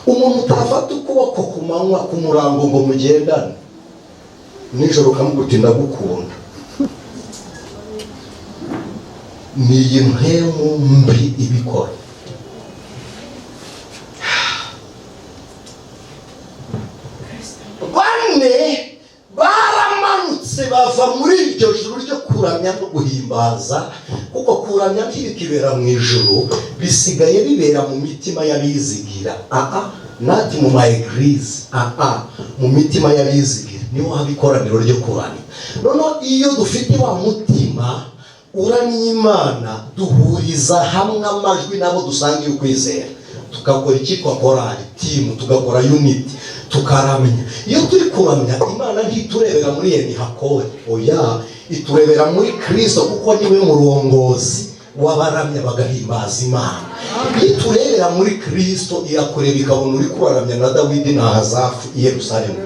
[SPEAKER 1] Umuntu utafata ukuboko ku manywa ku murango ngo mugendane, nijoro ukamubwira ndagukunda, ni iyi mpemu mbi ibikora. Bane baramanutse bava muri iryo juru ryo kuramya no guhimbaza, kuko kuramya ntibikibera mu ijuru, bisigaye bibera mu mitima y'abizigira. Aha nati mu ma eglise, aha mu mitima y'abizigira niho haba ikoraniro ryo kuramya. Noneho iyo dufite wa mutima uramya Imana, duhuriza hamwe amajwi nabo dusangiye ukwizera, tugakora icyitwa korali timu, tugakora unity, tukaramya. Iyo turi kuramya Imana ntiturebera muri Enihakore, oya, iturebera muri Kristo, kuko niwe murongozi w'abaramya bagahimbaza Imana. Iyo iturebera muri Kristo, irakureba ikabona uri kuraramya na Dawidi na Azafu i Yerusalemu.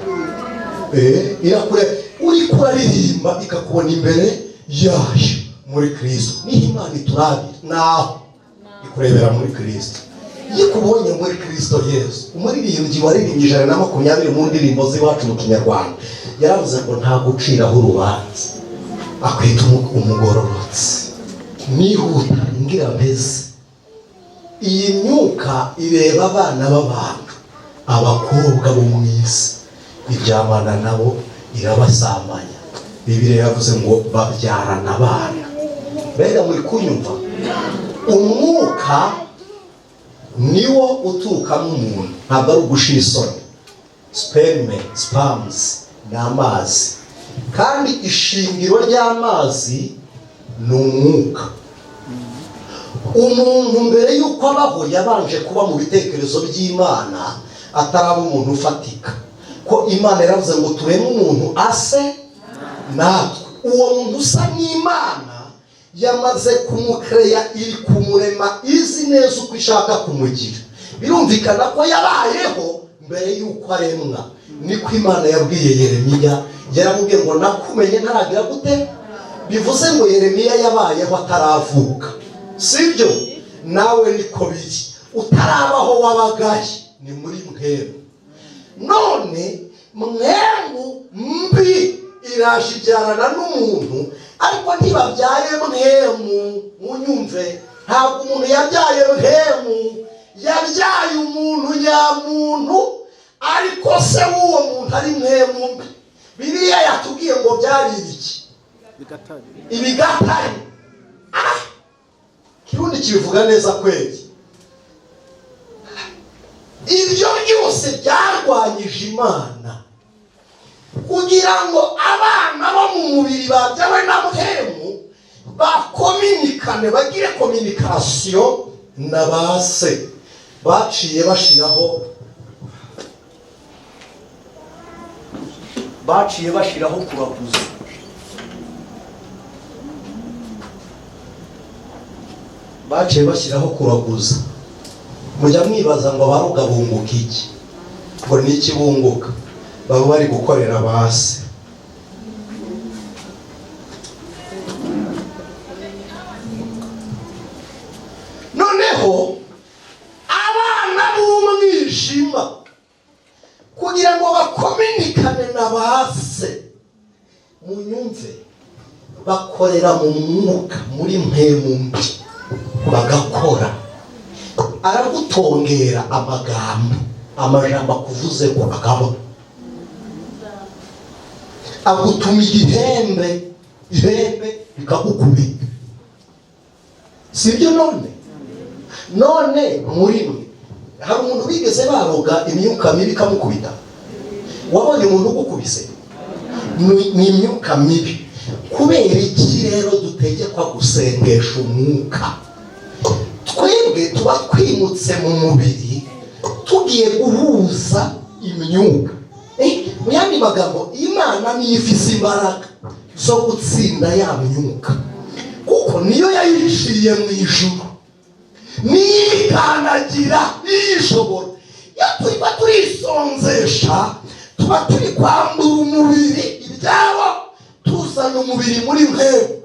[SPEAKER 1] Irakureba uri kuraririmba, ikakubona imbere yayo muri Kristo. Niho Imana iturabira, naho ikurebera muri Kristo. Iyo ikubonye muri Kristo Yesu, umuririmbyi waririmbye 120 mu ndirimbo z'iwacu mu Kinyarwanda yaravuze ngo nta guciraho urubanza, akwita umugororotsi. Nihuta ngira mpeze, iyi myuka ireba abana b'abantu, abakobwa bo mu isi, iryamana nabo, irabasambanya. Bibiliya yavuze ngo babyarana abana. Mbega muri kunyumva? Umwuka niwo uturukamo umuntu, ntabwo ari ugushira isoni. Sperme, spams ni amazi, kandi ishingiro ry'amazi ni umwuka. Umuntu mbere y'uko abaho yabanje kuba mu bitekerezo by'Imana, ataraba umuntu ufatika. Ko Imana yaravuze ngo tureme umuntu ase natwe. Uwo muntu usa n'Imana yamaze kumukereya, iri kumurema, izi neza uko ishaka kumugira. Birumvikana ko yabayeho mbere y'uko aremwa. Niko Imana yabwiye Yeremiya, yaramubwiye ngo nakumenye ntaragira gute. Bivuze ngo Yeremiya yabayeho ataravuka, sibyo? Nawe niko biri, utarabaho wabagaye ni muri mwemu. None mwemu mbi iraje ibyarana n'umuntu, ariko ntibabyaye mwemu. Munyumve, Ntabwo umuntu yabyaye mpemu, yabyaye umuntu nyamuntu, ariko se w'uwo muntu ari mpemu mbi. Bibiliya yatubwiye ngo byari ibiki? Ibigatare. Kirundi kibivuga neza kweli. Ibyo byose byarwanyije Imana kugira ngo abana bo mu mubiri babyawe na mpemu bakominikane, bagire communication na ba se. Baciye bashiraho kuraguza. Baciye bashyiraho kuraguza. Mujya mwibaza ngo abaruga bunguka iki? Ngo ni iki bunguka? Baba bari gukorera ba se. Noneho abana b'umwijima, kugira ngo bakominikane na ba se, munyumve, bakorera mu mwuka, muri mpemu mbi, bagakora. Aragutongera amagambo, amajambo akuvuze ngo akaba agutuma igihembe, ihembe rikagukubita, sibyo? None muri mwe hari umuntu bigeze baroga imyuka mibi ikamukubita? Wabonye umuntu ugukubise? Ni imyuka mibi. Kubera iki rero dutegekwa gusengesha umwuka? Twebwe tuba twimutse mu mubiri, tugiye guhuza imyuka. Mu yandi magambo, Imana niyo ifise imbaraga zo gutsinda ya myuka, kuko niyo yayihishiriye mu ijuru, niyo ikandagira, iyishobora. Iyo tuba turisonzesha, tuba turi kwambura umubiri ibyabo, tuzana umubiri muri mpemu.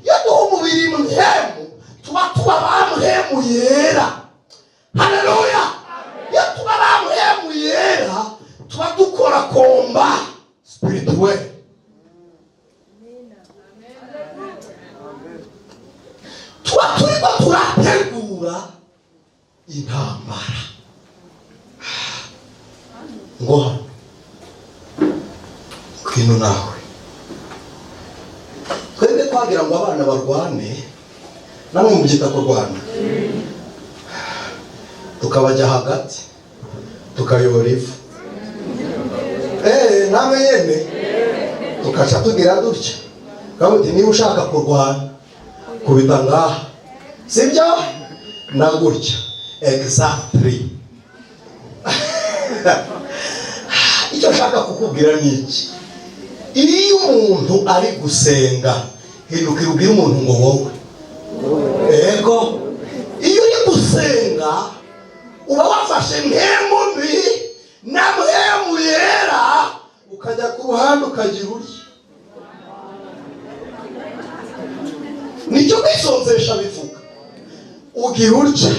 [SPEAKER 1] Iyo duha umubiri mpemu, tuba tuba ba mpemu yera. Haleluya! Iyo tuba ba mpemu yera, tuba dukora combat spirituel. Tuba turiko turategura intambara. Ngo hano kwino nawe, twebwe twagira ngo abana barwane, namwe mubyita kurwana, tukabajya hagati, tukayora ivu, namwe yene tukaca tugira dutya, kabuti niba ushaka kurwana kubita ngaha, sibyo? Na gutya. Exactly, icyo nshaka kukubwira ni iki: iyo umuntu ari gusenga, hindukira ubwire umuntu ngo wowe. Ego, iyo uri gusenga uba wafashe mpemu mbi na mpemu yera, ukajya ku ruhande, ukagira urya. Nicyo kwisonzesha bivuga, ugira urya.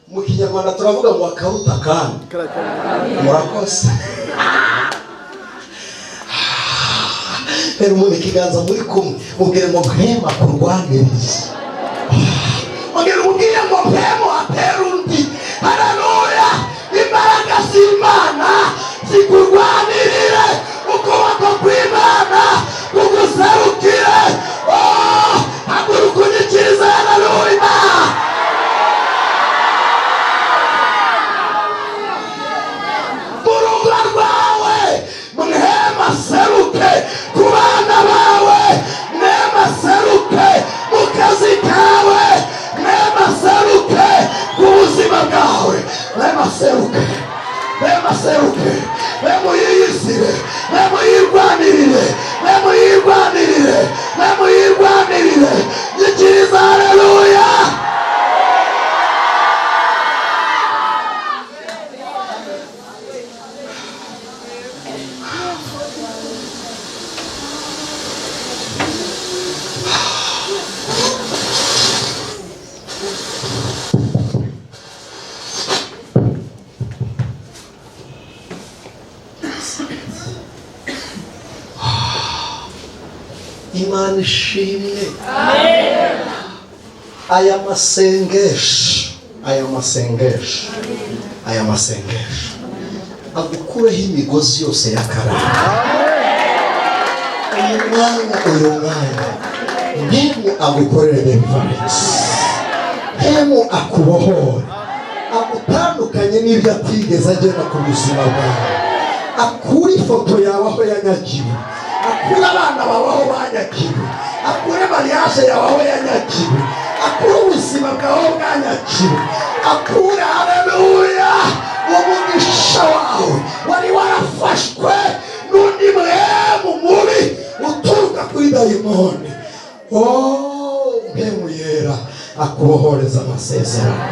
[SPEAKER 1] Mu Kinyarwanda turavuga ngo akaruta kandi. Murakoze. Rero umuntu ikiganza muri kumwe, mubwire ngo mpema kurwaniriza. Ongera umubwire ngo mpemu atera undi. Haleluya! Imbaraga z'Imana zikurwanirire, ukuboko kw'Imana kuguserukire. Oh, haguruka unyikirize. Haleluya! Mu rugo rwawe mwema seruke, ku bana bawe mwema seruke, mu kazi kawe mwema seruke, ku buzima bwawe mwema seruke, mwema seruke, mwema yiyisire, mwema yirwanirire, mwema yirwanirire, mwema yirwanirire. Nyikiriza. Haleluya! Imana ishimwe. Aya masengesho, aya masengesho, aya masengesho agukureho imigozi yose y'akarande. Uyu mwanya, uyu mwanya, Mpwemu agukorere deliverance, Mpwemu akubohore, agutandukanye n'ibyo atigeze agena ku buzima bwawe, akure ifoto yawe aho yanyagiwe, akure abana bawe aho banyagiwe, akure mariage yawe aho yanyagiwe, akure ubuzima bwawe aho bwanyagiwe, akure, haleluya, umugisha wawe wari warafashwe n'undi mpwemu mubi uturuka kuri dayimoni. Oh, Mpwemu Yera akubohoreza amasezerano,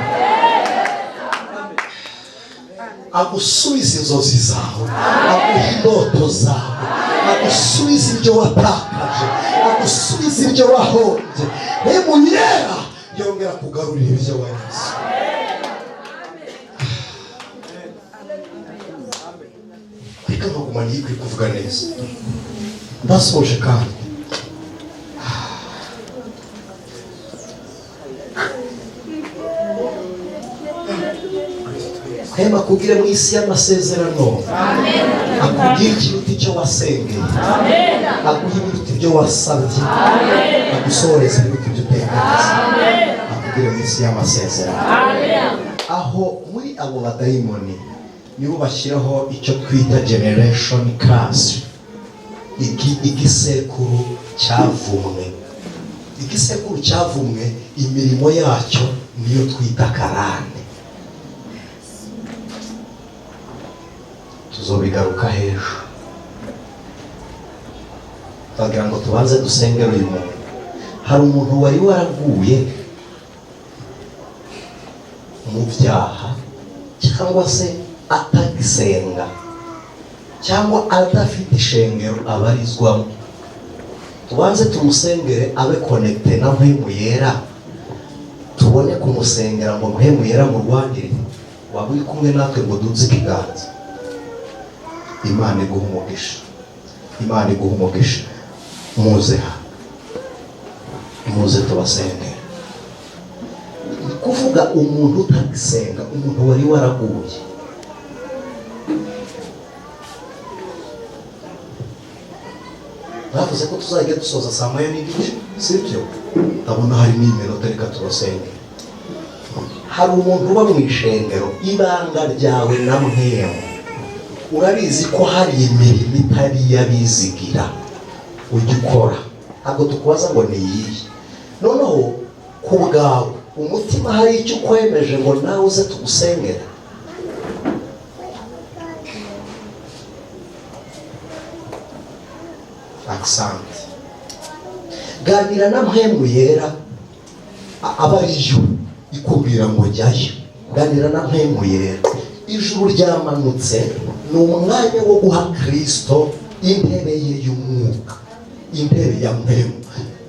[SPEAKER 1] agusubiza inzozi zawe, aguha indoto zawe, agusubiza ibyo watakaje, agusubiza ibyo wahombye. Mpwemu Yera yongera kugarurira ibyo wanyaze. Reka nkaguma niyikwiye kuvuga neza. Ndasoje. Kandi Mpwemu akubwire mu isi y'amasezerano, akubwire ikiruta icyo wasengeye, aguha ibiruta ibyo wasabye, agusohoreza ibiruta ibyo utekereza, akubwire mu isi y'amasezerano. Aho muri abo badayimoni nibo bashyiraho icyo twita generation curse, igisekuru cyavumwe. Igisekuru cyavumwe, imirimo yacyo niyo twita karande. Tuzobigaruka hejuru. Twagira ngo tubanze dusengere uyu muntu. Hari umuntu wari waraguye mu byaha, cyangwa se atagisenga, cyangwa adafite ishengero abarizwamo. Tubanze tumusengere abe connecté na Mpwemu Yera, tubone kumusengera ngo Mpwemu Yera murwanire. Waba uri kumwe natwe ngo duze ikiganza. Imana iguha umugisha, Imana iguha umugisha. Muze hano, muze tubasengere. Ni kuvuga umuntu utagisenga, umuntu wari waraguye. Bavuze ko tuzajya dusoza saa 1:30, sibyo? Ndabona hari n'iminota, reka tubasenge. Hari umuntu uba mu ishengero, ibanga ryawe na Mpwemu urabizi ko hari imirimo itari iy'abizigira ujya ukora. Ntabwo tukubaza ngo ni iyihe. Noneho ku bwawe umutima hari icyo ukwemeje ngo nawe uze tugusengera. Akisante, ganira na Mpwemu Yera, aba ariyo ikubwira ngo jyayo. Ganira na Mpwemu Yera. Ijuru ryamanutse, ni umwanya wo guha Kirisito intebe ye y'umwuka, intebe ya Mpwemu.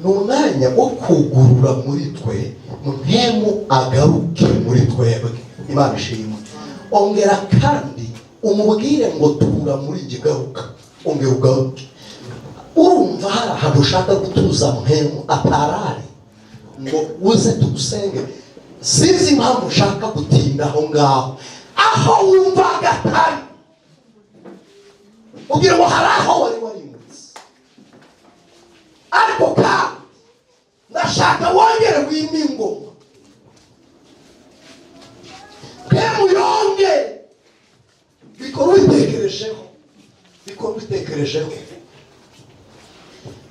[SPEAKER 1] Ni umwanya wo kugurura muri twe, Mpwemu agaruke muri twebwe. Imana ishimwe. Ongera kandi umubwire ngo tura muri njye, garuka, ongera ugaruke. Urumva hari ahantu ushaka gutuza Mpwemu atarari ngo uze tugusenge? Sinzi impamvu ushaka gutinda aho ngaho, aho wumva gatari, ubwira ngo hari aho wari warimutse, ariko kandi ndashaka wongere wime ingoma, Mpwemu yongere. Bikora ubitekerejeho, bikora ubitekerejeho.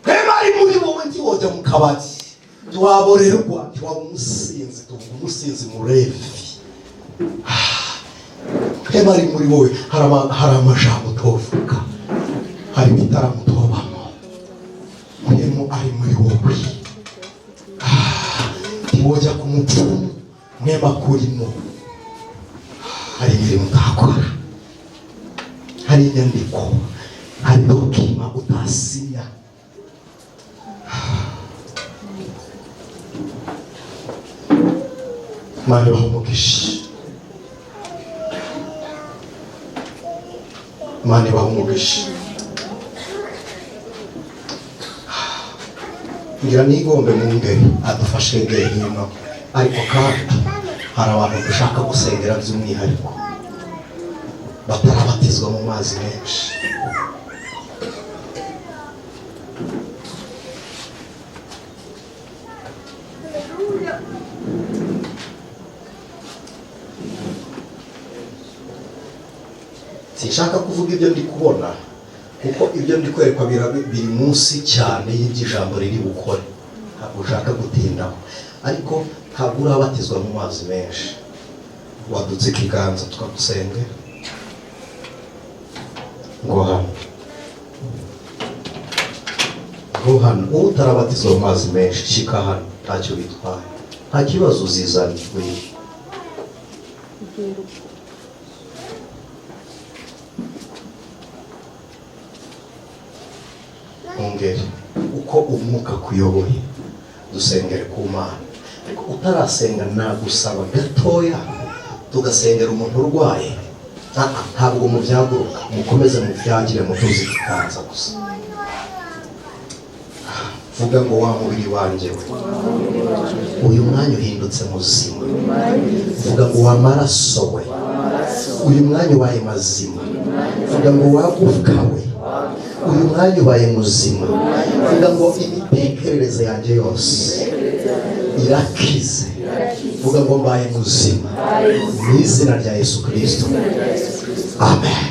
[SPEAKER 1] Mpwemu ari muri wowe, ntiwojya mu kabari, ntiwaborerwa, ntiwaba umusinzi. Tuvuga umusinzi murevi. Mpwemu ari muri wowe, hari amajambo utovuga, hari ibitaramo utobamo. Mpwemu ari muri wowe, ntiwojya ku mupfumu. Mpwemu akurimo, hari imirimo utakora, hari inyandiko, hari document utasinya. Imana ibahe umugisha, Imana ibahe umugisha. Ngira nigombe mwungeri adufashe yegere hino, ariko kandi hari abantu dushaka gusengera by'umwihariko batarabatizwa mu mazi menshi. Sinshaka kuvuga ibyo ndi kubona, kuko ibyo ndi kwerekwa biri munsi cyane y'iby'ijambo riri bukore. Ntabwo ushaka gutindaho, ariko ntabwo urabatizwa mu mazi menshi. Wadutse ikiganza tukagusengera ngo hano, ngo hano. Uwo utarabatizwa mu mazi menshi, shika hano, ntacyo bitwaye, nta kibazo, uzizane wewe. Ongere uko umwuka kuyoboye, dusengere ku Mana. Ariko utarasenga nagusaba gatoya tugasengera umuntu urwaye. Ntabwo mubyaguruka, mukomeze mubyangire, mutuze ikiganza gusa. Vuga ngo: "Wa mubiri wanjye we, uyu mwanya uhindutse muzima." Vuga ngo: "Wa maraso we, uyu mwanya ubaye mazima." Vuga ngo: "Wa gufwa we, uyu mwanya ubaye muzima." Vuga ngo: "Imitekerereze yanjye yose irakize." Vuga ngo: "Mbaye muzima mu izina rya Yesu Kirisito, amen."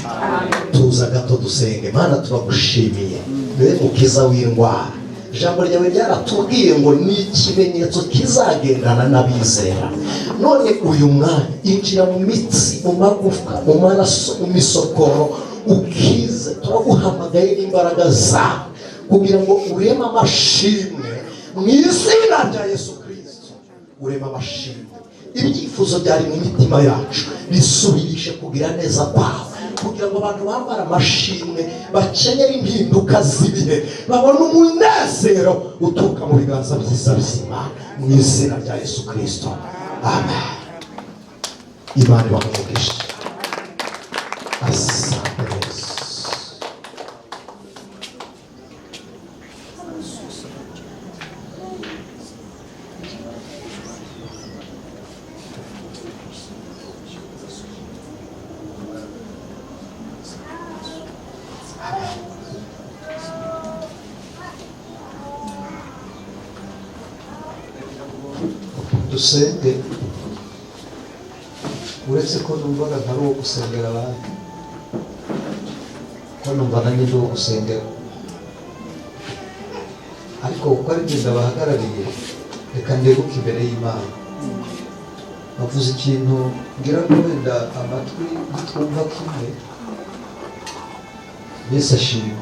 [SPEAKER 1] Tuza gato dusenge. Mana, turagushimiye, niwe mukiza w'indwara. Ijambo ryawe ryaratubwiye ngo ni ikimenyetso kizagendana n'abizera. None uyu mwanya injira mu mitsi, mu magufwa, mu maraso, mu misokoro, ukize. Turaguhamagaye n'imbaraga zawe kugira ngo ureme amashimwe mu izina rya Yesu Kirisito. Ureme amashimwe, ibyifuzo byari mu mitima yacu bisubirishe kugira neza kwawe, kugira ngo abantu bambare amashimwe, bakenyere impinduka z'ibihe, babone umunezero uturuka mu biganza byiza by'Imana, mu izina rya Yesu Kirisito, amen. Imana ibahe umugisha. Asante Yesu.
[SPEAKER 4] Dusenge. Uretse ko numvaga ntari uwo gusengera abandi, ko numva nanjye ndi uwo gusengera, ariko kuko ari njye ndabahagarariye, reka ndeguke imbere y'Imana. Bavuze ikintu ngira ngo wenda amatwi ntitwumva kimwe. Yesu ashimwe.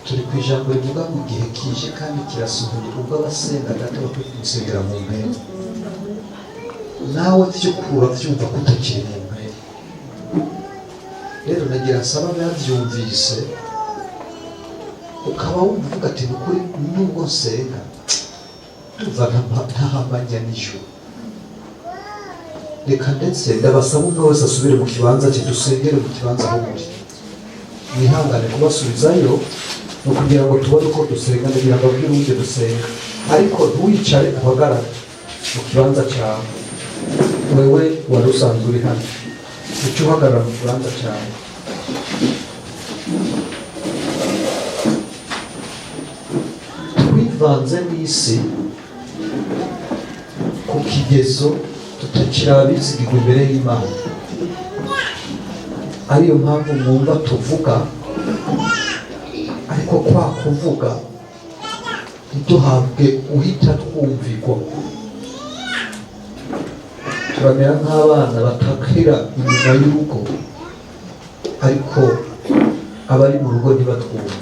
[SPEAKER 4] Turi ku ijambo rivuga ngo igihe kije kandi kirasohoye ubwo abasenga Data bakwiye kumusengera mu mpera. Nawe by'ukuri urabyumva ko utakiri mu mpera. Rero nagira nsaba ababyumvise, ukaba wumva uvuga ati: "Ni ukuri, nubwo nsenga ndumva ntahamanya n'ijuru." Reka ndetse ndabasaba umwe wese asubire mu kibanza cye, dusengere mu kibanza aho muri. Mwihangane kubasubizayo, ni ukugira ngo tubone uko dusenga. Ndagira ngo abwire uburyo dusenga, ariko ntiwicare, uhagarare mu kibanza cyawe. Wewe wari usanzwe uri hano, uce uhagarara mu kibanza cyawe. Twivanze n'isi ku kigezo tutakiri abizigirwa imbere y'Imana, ariyo mpamvu mwumva tuvuga, ariko kwa kuvuga ntituhabwe uhita twumvigwa. Turamera nk'abana batakira inyuma y'urugo, ariko abari mu rugo ntibatwumve.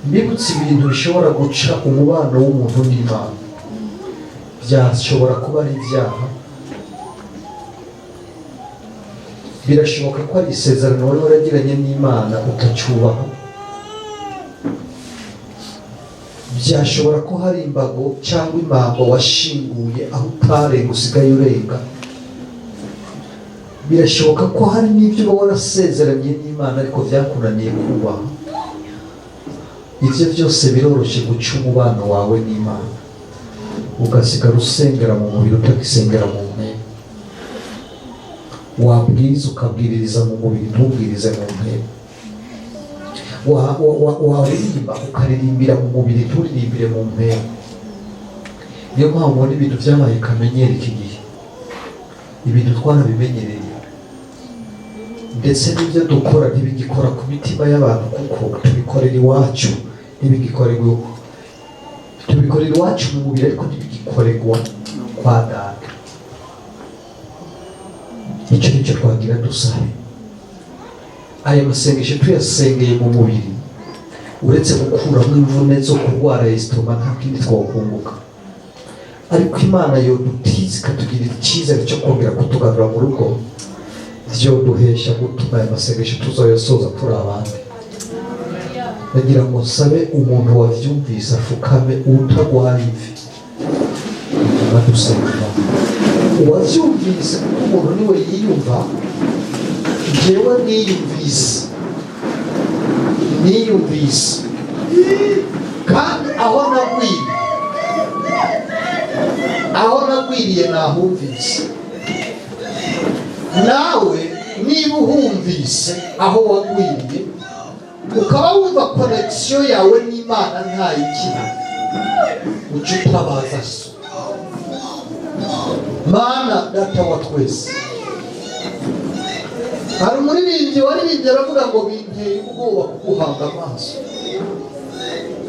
[SPEAKER 4] Mbibutse ibintu bishobora guca umubano w'umuntu n'Imana. Byashobora kuba ari ibyaha, birashoboka ko ari isezerano wari waragiranye n'Imana utacyubaha, byashobora ko hari imbago cyangwa imambo washinguye aho utarenga usigaye urenga, birashoboka ko hari n'ibyo uba warasezeranye n'Imana ariko byakunaniye kubaha. Ibyo byose biroroshye guca umubano wawe n'Imana, ugasigara usengera mu mubiri, utagisengera mu mpemu. Wabwiriza, ukabwiririza mu mubiri, ntubwirize mu mpemu. Waririmba, ukaririmbira mu mubiri, nturirimbire mu mpemu. Niyo mpamvu ubona ibintu byabaye kamenyero iki gihe. Ibintu twarabimenyereye, ndetse n'ibyo dukora ntibigikora ku mitima y'abantu, kuko tubikorera iwacu, ntibigikorerwa. Tubikorera iwacu mu mubiri, ariko ntibigikorerwa kwa Data. Icyo nicyo twagira dusabe. Aya masengesho tuyasengeye mu mubiri, uretse gukuramo imvune zo kurwara estomac, nta kindi twakunguka. Ariko Imana yodutiza, ikatugirira icyizere cyo kongera kutugarura mu rugo, byoduhesha gutuma aya masengesho tuzayasoza turi abandi. Ndagira ngo nsabe umuntu wabyumvise afukame, utagwaye ivi, hanyuma dusenga Imana. Uwabyumvise, kuko umuntu niwe yiyumva. Njyewe niyumvise, kandi aho nagwiriye nahumvise. Nawe niba uhumvise aho wagwiriye, ukaba wumva connexion yawe n'Imana ntayikina, uca utabaza so. Mana Data wa twese, hari umuririmbyi waririmbye aravuga ngo binteye ubwoba kuguhanga amaso,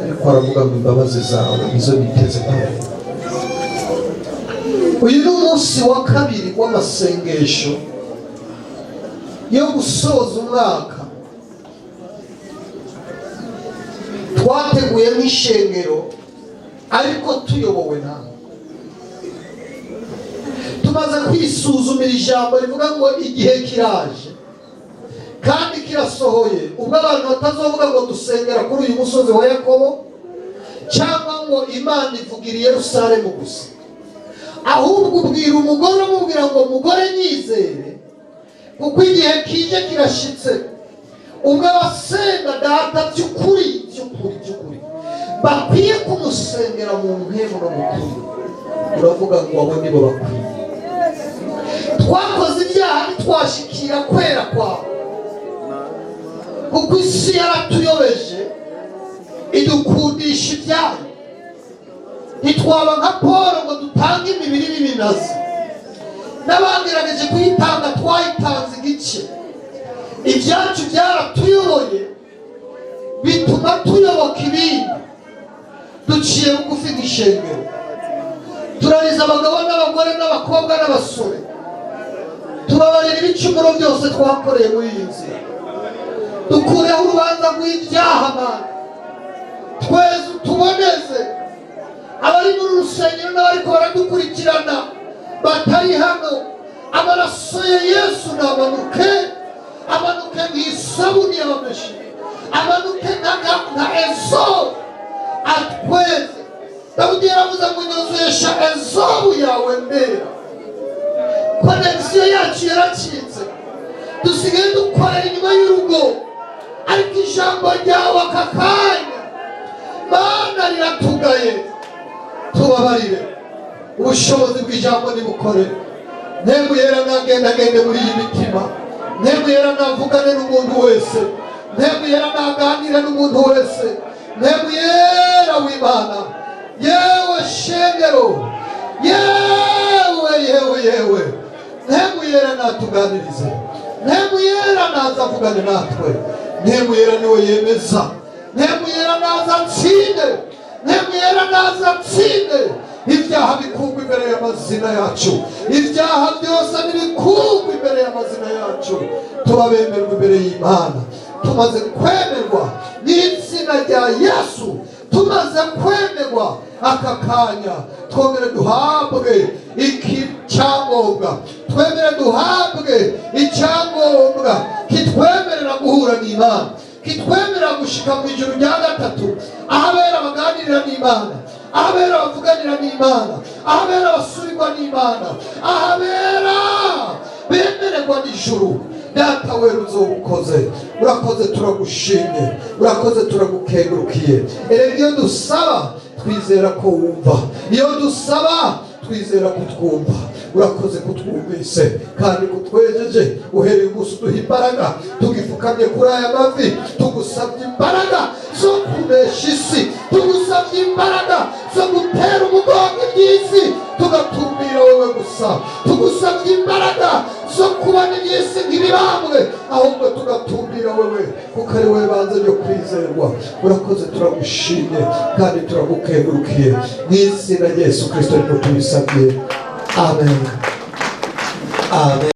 [SPEAKER 4] ariko aravuga ngo imbabazi zawe nizo niteze kubona. Uyu ni umunsi wa kabiri w'amasengesho yo gusoza umwaka twateguye nk'ishengero, ariko tuyobowe nawe. Tumaze kwisuzumira ijambo rivuga ngo igihe kiraje kandi kirasohoye, ubwo abantu batazovuga ngo dusengera kuri uyu musozi wa Yakobo, cyangwa ngo Imana ivugira i Yerusalemu gusa, ahubwo ubwira umugore, umubwira ngo mugore, nyizere, kuko igihe kije kirashitse ubwo abasenga Data by'ukuri, by'ukuri, by'ukuri bakwiye kumusengera mu mpemu no mu kuri. Uravuga ngo abo nibo bakwiye. Twakoze ibyaha, ntitwashikira kwera kwawe, kuko isi yaratuyobeje, idukundisha ibyayo. Ntitwaba nka Paul ngo dutange imibiri n'iminazi. N'abagerageje kuyitanga, twayitanze igice. Ibyacu byaratuyoboye, bituma tuyoboka ibindi. Duciye bugufi nk'ishengero, turariza abagabo n'abagore n'abakobwa n'abasore, tubabarira ibicumuro byose twakoreye muri iyi nzira. Dukureho urubanza rw'ibyaha, Mana. Tweze, utuboneze. Abari muri rusengero n'abariko baradukurikirana batari hano, amaraso ya Yesu namanuke, amanuke nk'isabuni y'abameshi, amanuke nka ezo, atweze. Dawudi yaravuze ngo nyuzuyesha ezobu yawe mbera. Connexion yacu yaracitse, dusigaye dukorera inyuma y'urugo, ariko ijambo ryawe aka kanya, Mana, riratugaye. Tubabarire. Ubushobozi bw'ijambo nibukore. Ntego Yera nagendagende muri iyi mitima. Ntego Yera navugane n'umuntu wese. Ntego Yera naganire n'umuntu wese. Ntego Yera w'Imana, yewe shengero, yewe, yewe, yewe, Ntego Yera natuganirize. Ntego Yera naza avugane natwe. Ntego Yera niwe yemeza. Ntego Yera naza atsinde. Ntego Yera naza atsinde. Ibyaha bikugwa imbere y'amazina yacu. Ibyaha byose ntibikugwa imbere y'amazina yacu, tuba bemerwa imbere y'Imana. Tumaze kwemerwa n'izina rya Yesu, tumaze kwemerwa aka kanya, twongere duhabwe iki cyangombwa, twemere duhabwe icyangombwa kitwemerera guhura n'Imana, kitwemerera gushika mu ijuru rya gatatu, aho abera baganirira n'Imana, aho abera bavuganira n'Imana, aho abera basurirwa n'Imana, aho abera bemererwa n'ijuru. Data wera, uzobukoze. Urakoze, turagushimye, urakoze, turagukengurukiye. Erega iyo dusaba twizera ko wumva, iyo dusaba twizera kutwumva. Urakoze kutwumvise kandi kutwejeje. Uhereye umunsi uduha imbaraga, tugifukamye kuri aya mavi, tugusabye imbaraga zo kunesha isi, tugusabye imbaraga zo gutera umugongo iby'isi, tugatumbira wowe gusa. Tugusabye imbaraga zo kubona iby'isi nk'ibibambwe, ahubwo tugatumbira wowe, kuko ari wowe banze ryo kwizerwa. Urakoze, turagushimye kandi turagukengurukiye. Mu izina rya Yesu Kirisito niko tubisabye, amen, amen.